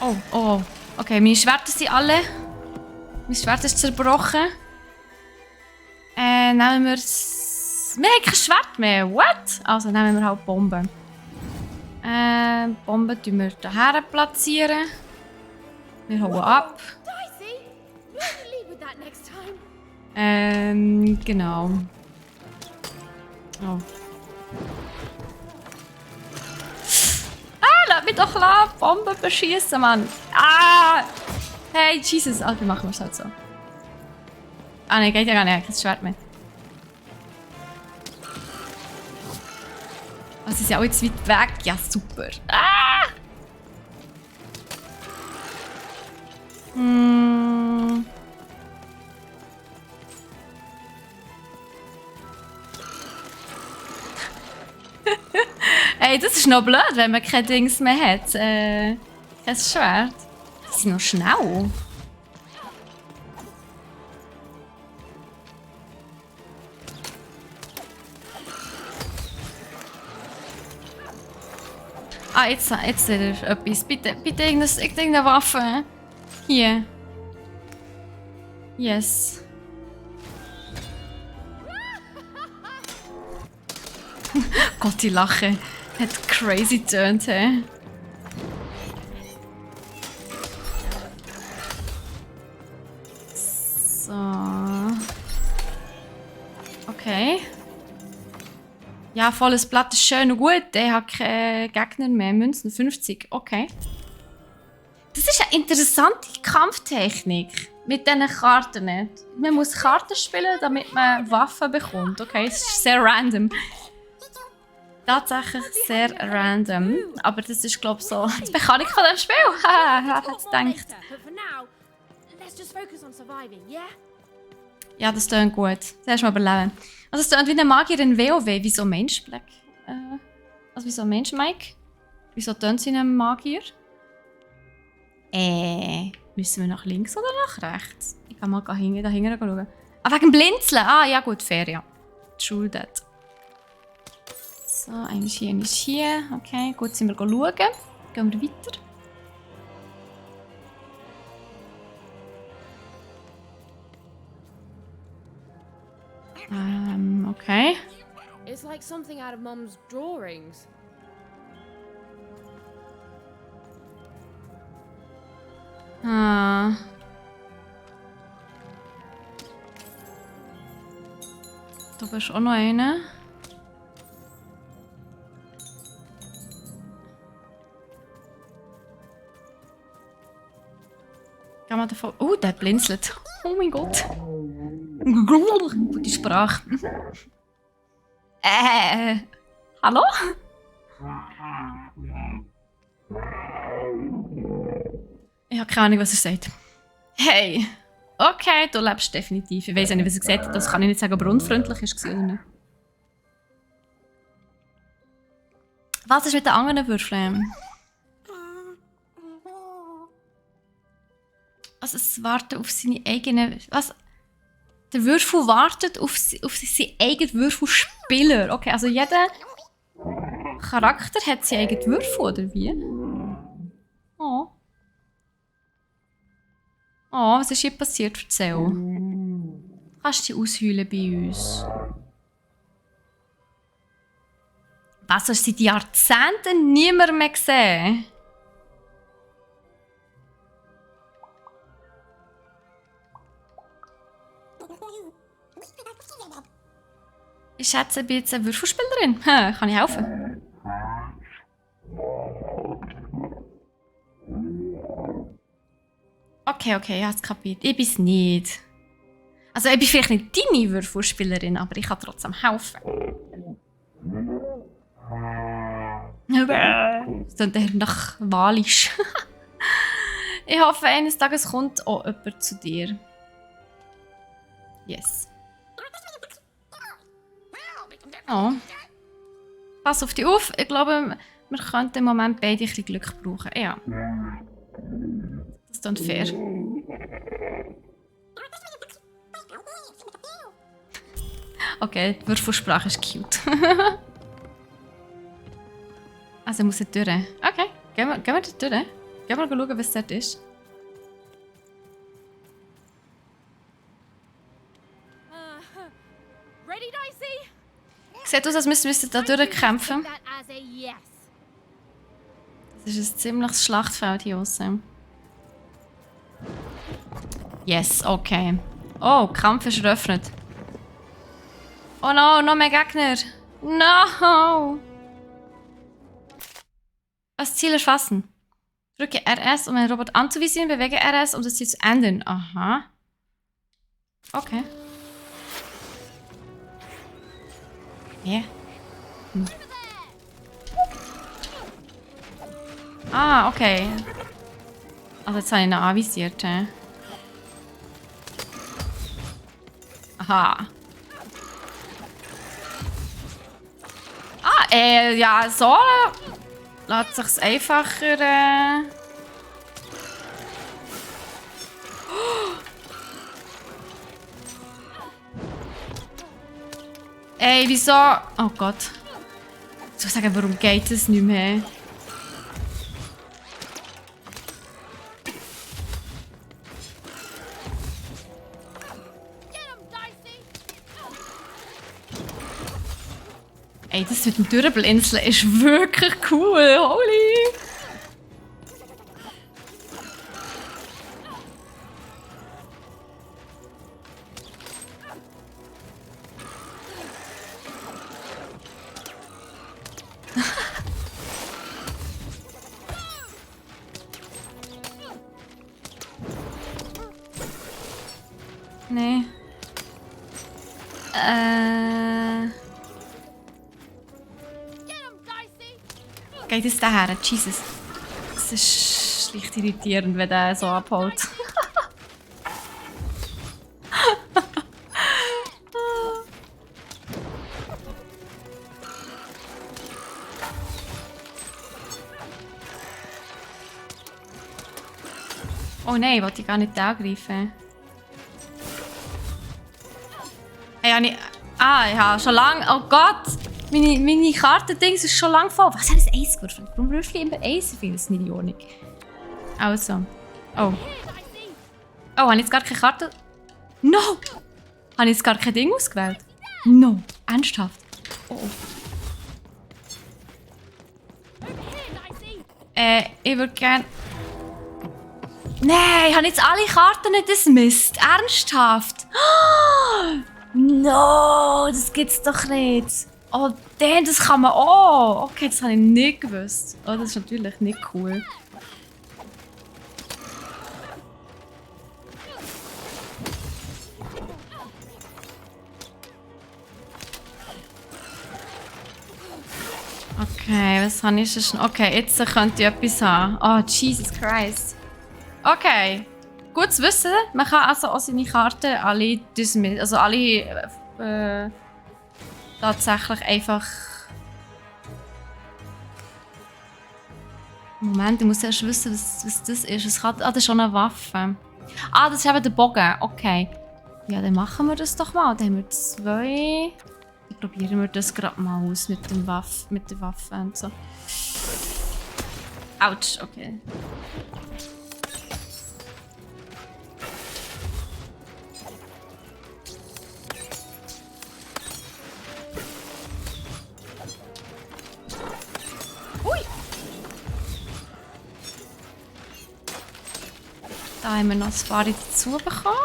Oh, oh, okay, meine Schwerter sind alle. Mein Schwert ist zerbrochen. Nehmen wir... Wir haben kein Schwert mehr, what? Also nehmen wir halt Bomben. Bomben tun wir hierher platzieren. Wir hauen ab. Genau. Oh. Lass mich doch Bomben beschießen, Mann. Hey, Jesus. Alter, machen wir es halt so. Ne, geht ja gar nicht. Kein Schwert mehr. Also, sie ist ja auch jetzt weit weg. Ja, super. Hey, das ist noch blöd, wenn man kein Dings mehr hat. Kein Schwert. Die sind noch schnell. Jetzt etwas. Bitte irgendeine Waffe. Hier. Yes. Gott, die Lache. Hat crazy getönt, hä? So. Okay. Ja, volles Blatt ist schön und gut. Der hat keine Gegner mehr. Münzen 50. Okay. Das ist eine interessante Kampftechnik. Mit diesen Karten nicht. Man muss Karten spielen, damit man Waffen bekommt. Okay, es ist sehr random. Tatsächlich sehr random. Aber das ist, glaube ich, so die Mechanik von dem Spiel. Wer hat es gedacht? Ja, das klingt gut. Zuerst mal überleben. Also es klingt wie ein Magier in WoW. Wieso Mensch, Black? Also wieso Mensch, Mike? Wieso tönt sie einen Magier? Müssen wir nach links oder nach rechts? Ich kann mal da hinten schauen. Wegen Blinzeln. Ja gut, fair, ja. True that. So, eines hier. Okay, gut, sind wir schauen. Gehen wir weiter. Okay. It's like something out of Mum's drawings. Da ist auch noch eine. Kann man davon... Oh, der blinzelt. Oh mein Gott. Gute Sprache. Hallo? Ich habe keine Ahnung, was er sagt. Hey. Okay, du lebst definitiv. Ich weiß ja nicht, was er gesagt hat. Das kann ich nicht sagen, ob er unfreundlich war oder nicht. Was ist mit den anderen Würfeln? Also es wartet auf seine eigene... Was? Der Würfel wartet auf seinen eigenen Würfelspieler. Okay, also jeder Charakter hat seinen eigenen Würfel, oder wie? Oh. Oh, was ist hier passiert? Erzähl. Kannst du dich ausheulen bei uns? Was, hast du seit Jahrzehnten niemand mehr gesehen? Ich schätze, ich bin jetzt eine Würfelspielerin. Kann ich helfen? Okay, ich habe es kapiert. Ich bin es nicht. Also, ich bin vielleicht nicht deine Würfelspielerin, aber ich kann trotzdem helfen. Das klingt eher nach Walisch. Ich hoffe, eines Tages kommt auch jemand zu dir. Yes. Oh. Pass auf dich auf. Ich glaube, wir könnten im Moment beide ein bisschen Glück brauchen. Ja. Das ist dann fair. Okay, die Würfelsprache ist cute. Also muss ich durch. Okay, gehen wir dort durch. Gehen wir schauen, was dort ist. Ready, Dicey? Sieht aus, als müssten wir da durchkämpfen. That as a yes. Das ist ein ziemliches Schlachtfeld hier außen. Yes, okay. Oh, Kampf ist eröffnet. Oh no, noch mehr Gegner. No! Das Ziel erfassen. Drücke RS, um einen Roboter anzuvisieren, bewege RS, um das Ziel zu ändern. Aha. Okay. Ja. Hm. Ah, okay. Also jetzt habe ich ihn anvisiert. Aha. Ah, ja, so lässt sich's einfacher. Ey, wieso? Oh Gott. Ich soll sagen, warum geht es nicht mehr? Ey, das mit dem Durchblinzeln ist wirklich cool. Holy! Nee. Geht es daher? Jesus. Das ist schlicht irritierend, wenn der so abhaut. Oh nein, wollte ich gar nicht angreifen. Hey, ja, schon lange. Oh Gott! Meine Kartendings ist schon lange voll. Was hat das Eis geworfen? Warum würfel ich immer Eis so viel? Das ist nicht Ionik. Also. Oh. Oh, habe ich jetzt gar keine Karte? No! Habe ich jetzt gar kein Ding ausgewählt? No. Ernsthaft? Oh. Ich würde gerne... Nein, ich habe jetzt alle Karten nicht dismissed. Ernsthaft? No, das gibt's doch nicht. Oh, das kann man auch. Okay, das habe ich nicht gewusst. Oh, das ist natürlich nicht cool. Okay, was habe ich schon? Okay, jetzt könnte ich etwas haben. Oh, Jesus Christ. Okay. Gut zu wissen. Man kann also auch seine Karten alle dismissen. Also alle tatsächlich einfach... Moment, ich muss erst wissen, was das ist. Das ist schon eine Waffe. Ah, das ist eben der Bogen. Okay. Ja, dann machen wir das doch mal. Dann haben wir 2. Dann probieren wir das gerade mal aus mit der Waffe und so. Autsch, okay. Da haben wir noch ein paar dazu bekommen.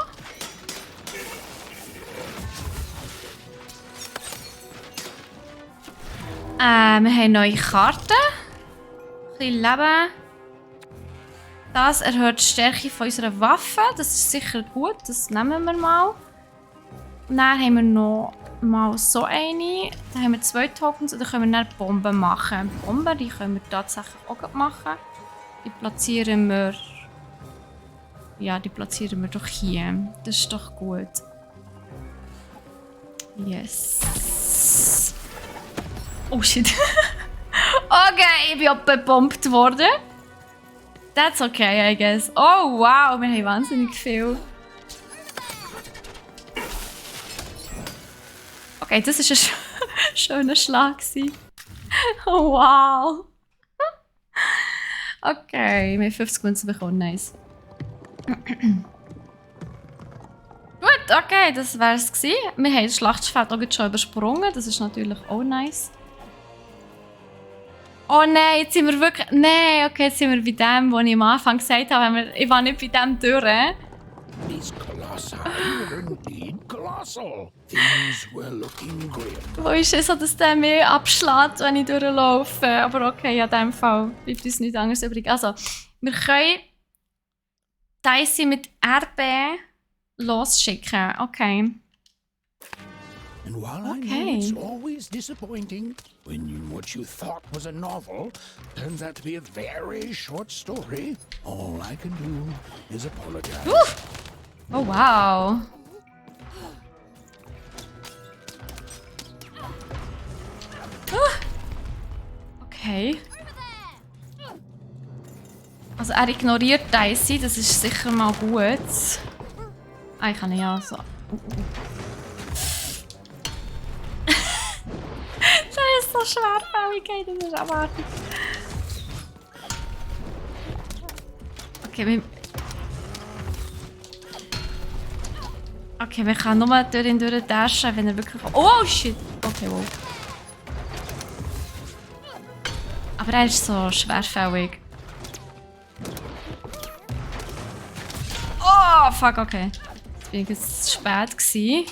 Wir haben neue Karten. Ein bisschen Leben. Das erhöht die Stärke von unserer Waffe. Das ist sicher gut. Das nehmen wir mal. Und dann haben wir noch mal so eine. Da haben wir 2 Tokens und dann können wir dann Bomben machen. Bomben, die können wir tatsächlich auch machen. Die platzieren wir... Ja, die platzieren wir doch hier. Das ist doch gut. Yes. Oh shit. Okay, ich bin abgebombt worden. That's okay, I guess. Oh wow, wir haben wahnsinnig viel. Okay, das war ein schöner Schlag. Oh wow. Okay, wir haben 50 Münzen bekommen, nice. Gut, okay, das wär's gewesen. Wir haben das Schlachtfeld auch schon übersprungen, das ist natürlich auch nice. Oh nein, jetzt sind wir wirklich... Nein, okay, jetzt sind wir bei dem, was ich am Anfang gesagt habe. Ich war nicht bei dem durch. These colossi were indeed colossal. Things were looking grim. Wo ist es so, dass der mich abschlägt, wenn ich durchlaufe? Aber okay, in diesem Fall bleibt uns nichts anderes übrig. Also, wir können Dice mit RB losschicken. Okay. And while I know it's always disappointing when what you thought was a novel turns out to be a very short story, all I can do is apologize. Oh wow. Okay. Also er ignoriert Dicey, das ist sicher mal gut. Ah, ich kann ja so. Das ist so schwerfällig, das ist abartig. Okay, wir können nur durch ihn dashen, wenn er wirklich... Oh shit! Okay, wow. Aber er ist so schwerfällig. Oh, fuck, okay. Jetzt bin ich jetzt zu spät gewesen.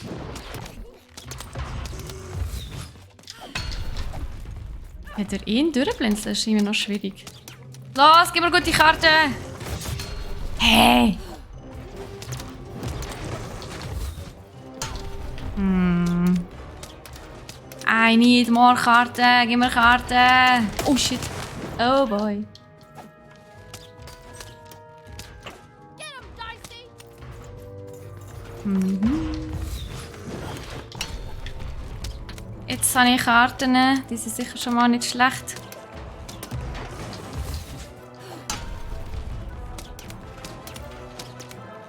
Hat er ihn durchblinzeln? Das ist immer noch schwierig. Los, gib mir gute Karte! Hey! I need more Karten. Gib mir Karten. Oh shit. Oh boy. Jetzt habe ich Karten. Die sind sicher schon mal nicht schlecht.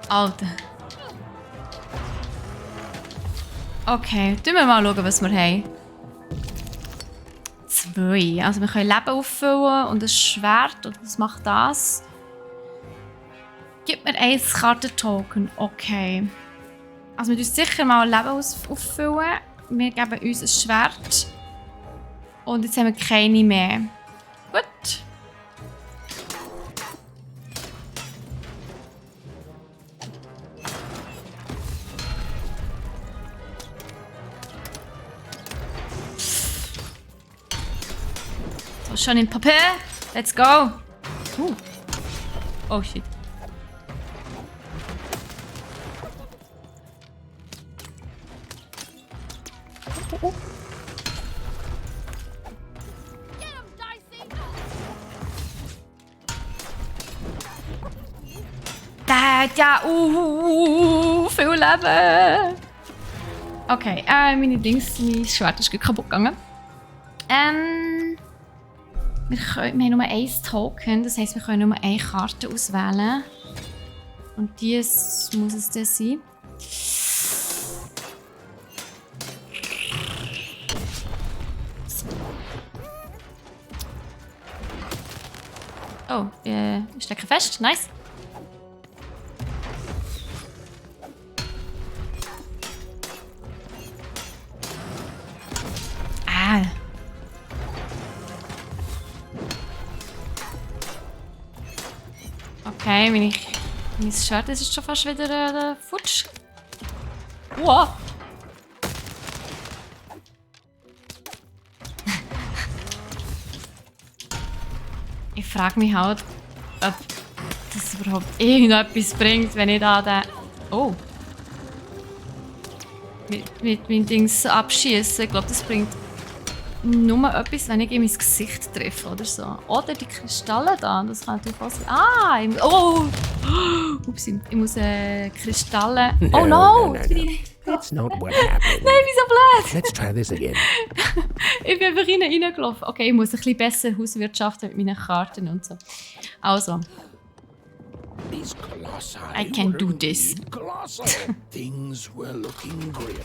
Alter. Okay, schauen wir mal, was wir haben. 2. Also wir können Leben auffüllen und ein Schwert. Und was macht das? Gib mir 1 Kartentoken. Okay. Also wir müssen sicher mal Leben auffüllen. Wir geben uns ein Schwert. Und jetzt haben wir keine mehr. Gut. So, schon in Papier. Let's go. Oh shit. Oh. Da, ja, viel Leben. Okay, meine Dings, mein Schwert ist kaputt gegangen. Wir haben nur 1 Token, das heisst, wir können nur 1 Karte auswählen. Und die muss es dann sein. Oh, ich stecke fest. Nice. Ah. Okay, mein Schwert ist schon fast wieder futsch. Wow. Ich frage mich halt, ob das überhaupt irgendetwas bringt, wenn ich da den... Oh. mit meinen Dings abschießen. Ich glaube, das bringt nur etwas, wenn ich ihm ins Gesicht treffe oder so. Oder die Kristalle da, das kann natürlich auch sein. Ah! Ups, ich muss Kristalle... Oh no! That's not what happened. Nein, wieso blöd? Let's try this again. Ich bin einfach reingelaufen. Okay, ich muss ein bisschen besser hauswirtschaften mit meinen Karten und so. Also. I can do this. Things were looking grim.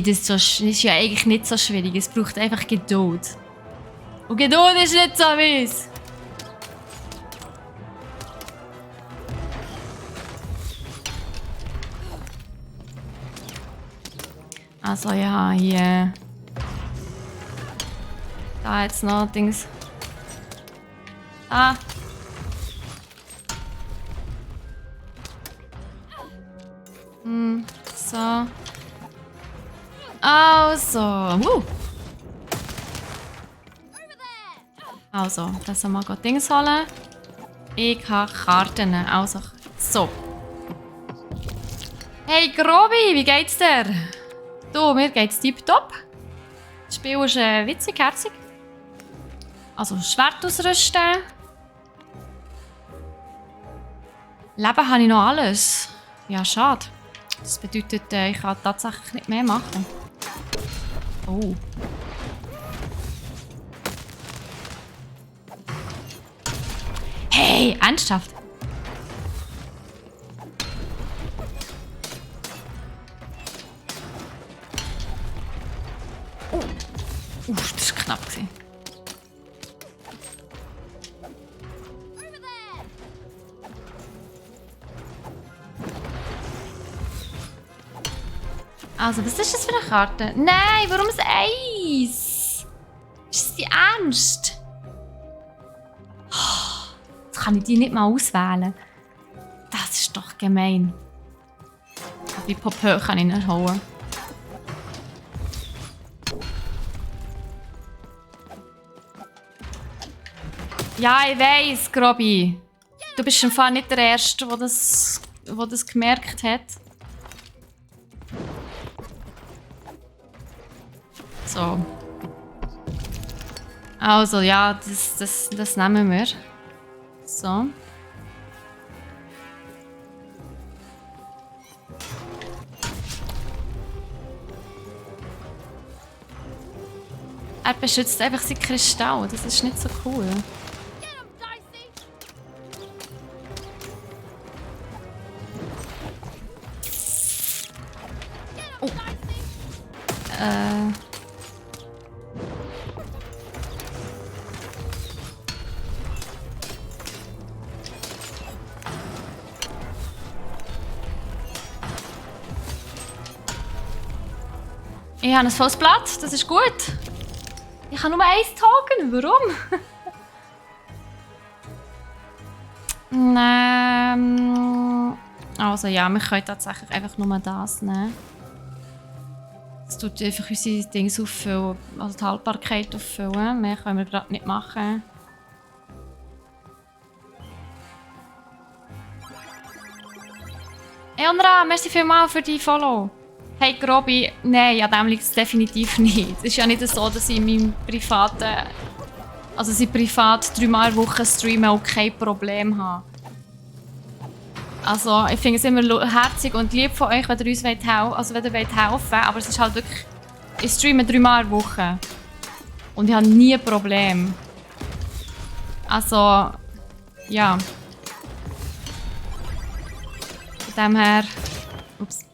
Das ist ja eigentlich nicht so schwierig. Es braucht einfach Geduld. Und Geduld ist nicht so mies. Also ja, hier. Da jetzt noch Dings. Ah. So. Also. Also, das soll mal Dings holen. Ich habe Karten. Also, so. Hey Grobi, wie geht's dir? Du, mir geht's tipptopp. Das Spiel ist witzig, herzig. Also Schwert ausrüsten. Leben habe ich noch alles. Ja, schade. Das bedeutet, ich kann tatsächlich nicht mehr machen. Oh. Hey, ernsthaft? Das war knapp. Also, was ist das für eine Karte? Nein, warum ein Eis? Ist das die Ernst? Jetzt kann ich die nicht mal auswählen. Das ist doch gemein. Wie Popö kann ich nicht holen. Ja, ich weiss, Grobi. Du bist im Fall nicht der Erste, der das gemerkt hat. So. Also, ja, das nehmen wir. So. Er beschützt einfach sein Kristall. Das ist nicht so cool. Oh. Ich habe ein volles Blatt, das ist gut. Ich habe nur eins Token, warum? Also ja, wir können tatsächlich einfach nur das nehmen. Das tut einfach unsere Dinge auffüllen, also die Haltbarkeit auffüllen. Mehr können wir gerade nicht machen. Eonra, merci vielmals für die Follow. Hey Grobi, nein, an dem liegt es definitiv nicht. Es ist ja nicht so, dass ich in meinem privaten... Also dass ich privat 3-mal in der Woche streame und kein Problem habe. Also ich finde es immer herzig und lieb von euch, wenn ihr uns helfen wollt. Also wenn ihr helfen wollt, aber es ist halt wirklich... Ich streame 3-mal in der Woche. Und ich habe nie ein Problem. Also... Ja. Von dem her... Ups.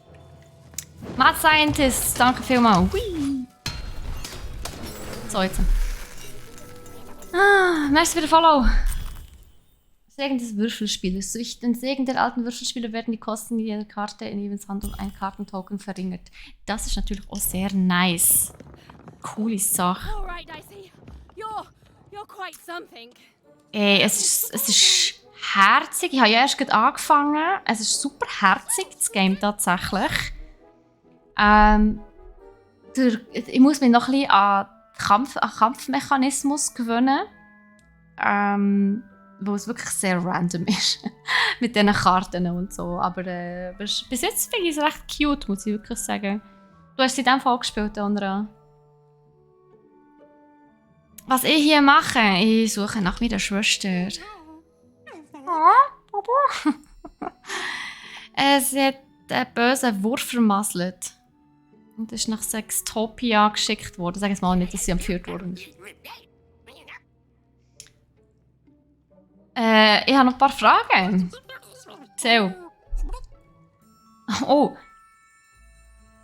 Mad Scientist, danke vielmals. Hui. So, jetzt. Merci für den Follow. Segen des Würfelspielers. Durch den Segen der alten Würfelspieler werden die Kosten jeder Karte in Evans Hand um ein Kartentoken verringert. Das ist natürlich auch sehr nice. Coole Sache. Ey, es ist herzig. Ich habe ja erst gerade angefangen. Es ist super herzig, das Game tatsächlich. Ich muss mich noch ein bisschen an Kampfmechanismus gewöhnen. Wo es wirklich sehr random ist. Mit diesen Karten und so. Aber bis jetzt finde ich es recht cute, muss ich wirklich sagen. Du hast sie in diesem Fall gespielt, Andra. Was ich hier mache, ich suche nach meiner Schwester. Sie hat einen bösen Wurf vermasselt. Und ist nach Sextopia geschickt worden. Sag jetzt mal nicht, dass sie entführt worden ist. Ich habe noch ein paar Fragen. Teil. Oh.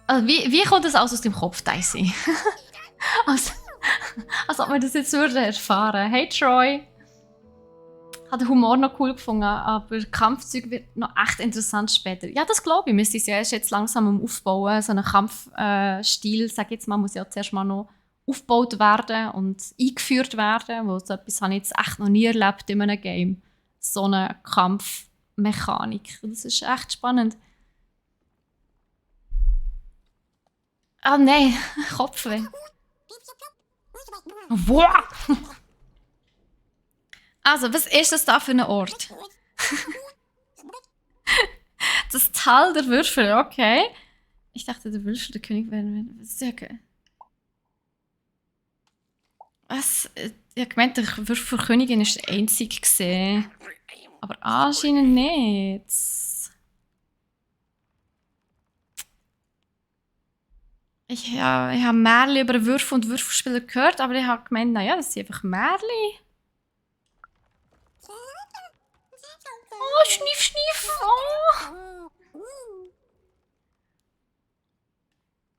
Also, wie kommt das alles aus dem Kopf, Daisy? als ob wir das jetzt erfahren. Hey Troy. Ich habe den Humor noch cool gefunden, aber Kampfzeug wird noch echt interessant später. Ja, das glaube ich. Wir sind ja jetzt langsam am Aufbauen. So ein Kampfstil, sage ich jetzt mal, muss ja zuerst mal noch aufgebaut werden und eingeführt werden. Weil so etwas habe ich jetzt echt noch nie erlebt in einem Game. So eine Kampfmechanik. Das ist echt spannend. Ah nein, Kopfweh. Wow! Also, was ist das da für ein Ort? Das Tal der Würfel, okay. Ich dachte, der Würfel der König wäre. Was? Ich habe gemeint, der Würfel der Königin ist der einzige gesehen. Aber anscheinend nicht. Ich habe Märchen über Würfel und Würfelspieler gehört, aber ich habe gemeint, naja, das sind einfach Märchen. Oh, schnief, schnief. Oh.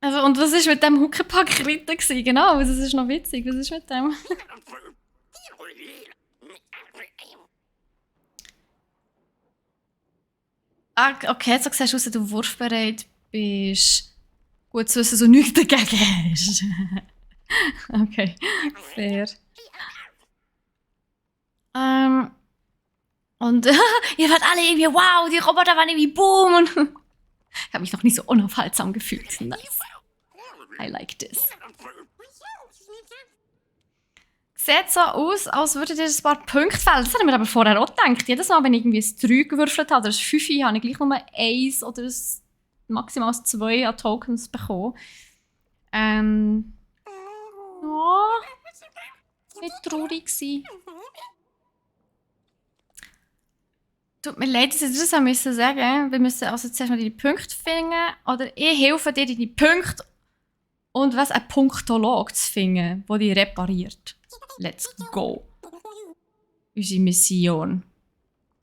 Also, und was war mit dem Huckepack Ritter? Genau, das ist noch witzig. Was ist mit dem? Ah, okay, so siehst du aus, dass du wurfbereit bist. Gut zu wissen, so nichts dagegen hast. Okay, fair. Und ihr werdet alle irgendwie, wow, die Roboter waren irgendwie boom. Und ich habe mich noch nie so unaufhaltsam gefühlt. Nice. I like this. Sieht so aus, als würde dir ein paar Punkte fehlen. Das habe ich mir aber vorher auch gedacht. Jedes Mal, wenn ich irgendwie ein 3 gewürfelt habe oder ein 5, habe ich gleich nur 1 oder maximal 2 an Tokens bekommen. Oh, nicht traurig sein. Tut mir leid, dass ich das sagen müssen. Wir müssen also zuerst mal die Punkte finden. Oder ich helfe dir, die Punkte und was ein Punktolog zu finden, der die repariert. Let's go. Unsere Mission.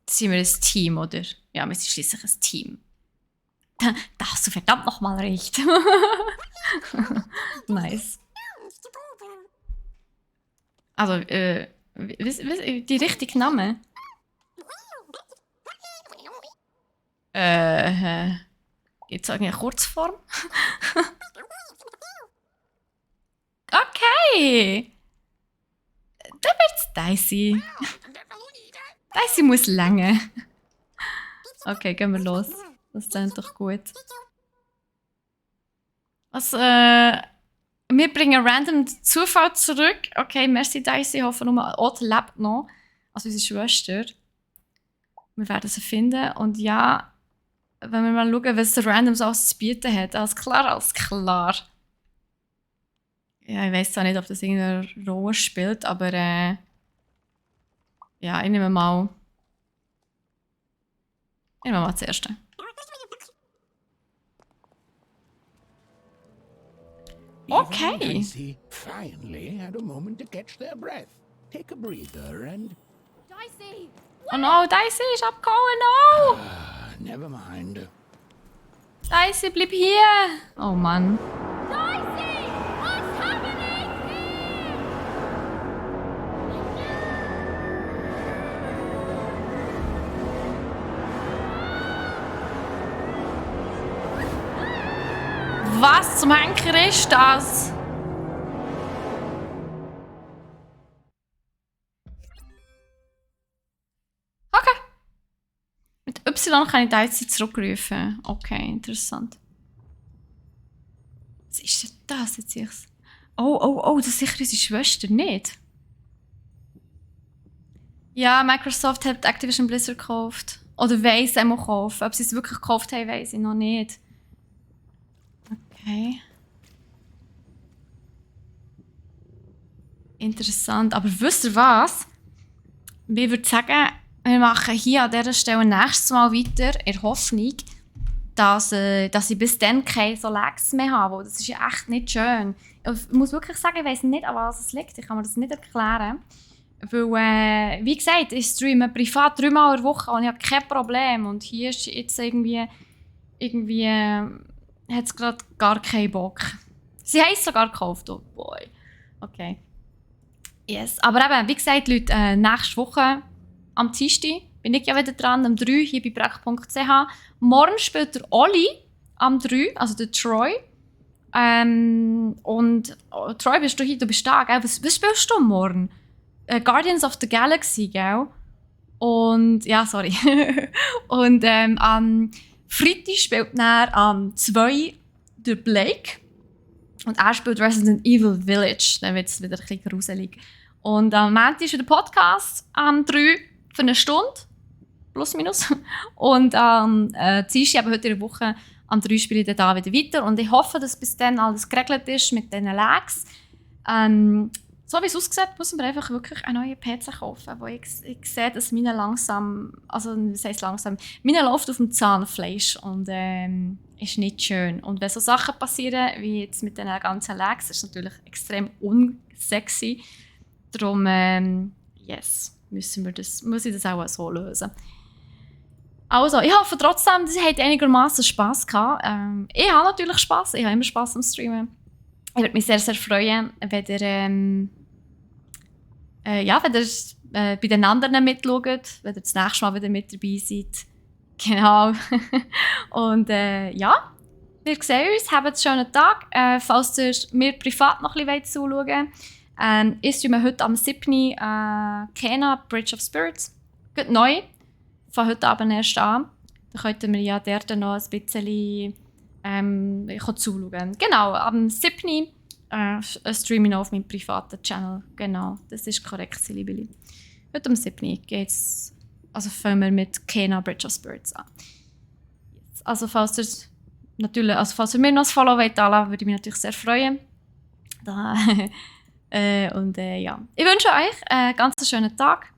Jetzt sind wir ein Team, oder? Ja, wir sind schließlich ein Team. Da hast du verdammt nochmal recht. Nice. Also, die richtige Name? Gibt es eine Kurzform? Okay. Da wird's Daisy. Daisy muss länger. Okay, gehen wir los. Das klingt doch gut. Also, wir bringen random Zufall zurück. Okay, merci Daisy. Ich hoffe nur, Ott lebt noch. Also unsere Schwester. Wir werden sie finden. Und ja, wenn wir mal schauen, was der Random so alles zu bieten hat. Alles klar, alles klar. Ja, ich weiß zwar nicht, ob das irgendeine Rolle spielt, aber ja, ich nehme mal das erste. Okay. Even Dicey finally had a moment to catch their breath. Take a breather and... Dicey! Oh no, Dicey ist abgehauen, no! Never mind. Dicey, bleib hier! Oh Mann. Dicey! What's happening Was zum Henker ist das? Okay. Mit Y kann ich Dicey zurückrufen. Okay, interessant. Was ist denn das jetzt? Oh, das ist sicher unsere Schwester, nicht? Ja, Microsoft hat Activision Blizzard gekauft. Oder weiss einmal kaufen. Ob sie es wirklich gekauft haben, weiss ich noch nicht. Okay. Interessant. Aber wisst ihr was? Ich würde sagen, wir machen hier an dieser Stelle nächstes Mal weiter, in der Hoffnung, dass ich bis dann keine so Lags mehr habe. Das ist ja echt nicht schön. Ich muss wirklich sagen, ich weiss nicht, an was es liegt. Ich kann mir das nicht erklären. Weil, wie gesagt, ich streame privat 3 Mal in der Woche und ich habe kein Problem. Und hier ist jetzt irgendwie hat es gerade gar keinen Bock. Sie haben es sogar gekauft. Oh boy. Okay. Yes. Aber eben, wie gesagt, Leute, nächste Woche am Dienstag bin ich ja wieder dran, am 3 hier bei brack.ch. Morgen spielt der Oli am 3, also der Troy. Und Troy, bist du hier? Du bist da, gell? Was spielst du morgen? Guardians of the Galaxy, gell? Und, ja, sorry. Und am Freitag spielt dann am 2 der Blake. Und er spielt Resident Evil Village. Dann wird es wieder ein bisschen gruselig. Und am Montag ist der Podcast am 3 für 1 Stunde. Plus, minus. Und am Dienstag, heute in der Woche, am 3 spiele ich dann da wieder weiter. Und ich hoffe, dass bis dann alles geregelt ist mit diesen Lags. So wie es aussieht, muss man einfach wirklich einen neuen PC kaufen. Wo ich sehe, dass meine langsam, also was heisst langsam, meine läuft auf dem Zahnfleisch und ist nicht schön. Und wenn so Sachen passieren, wie jetzt mit den ganzen Lags, ist es natürlich extrem unsexy. Darum, yes, muss ich das auch so lösen. Also, ich hoffe trotzdem, dass ihr einigermaßen Spass gehabt. Ich habe natürlich Spass, ich habe immer Spass am Streamen. Ich würde mich sehr, sehr freuen, wenn ihr bei den anderen mitschaut, wenn ihr das nächste Mal wieder mit dabei seid. Genau. Und ja, wir sehen uns, habt einen schönen Tag. Falls ihr mir privat noch ein bisschen zuschauen wollt, ich streame heute am 7. Kena Bridge of Spirits. Gut neu. Von heute Abend erst an. Da könnten wir ja dort noch ein bisschen zuschauen. Genau, am 7. streame ich noch auf meinem privaten Channel. Genau, das ist korrekt, liebe. Heute am 7. geht's. Also fangen wir mit Kena Bridge of Spirits an. Also falls ihr mir noch ein Follow wollt, würde ich mich natürlich sehr freuen. Ja. Ich wünsche euch einen ganz schönen Tag.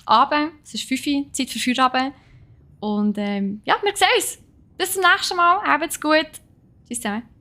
Abend, es ist 5 Uhr, Zeit für Feierabend. Und ja, wir sehen uns. Bis zum nächsten Mal. Habt's gut. Tschüss zusammen.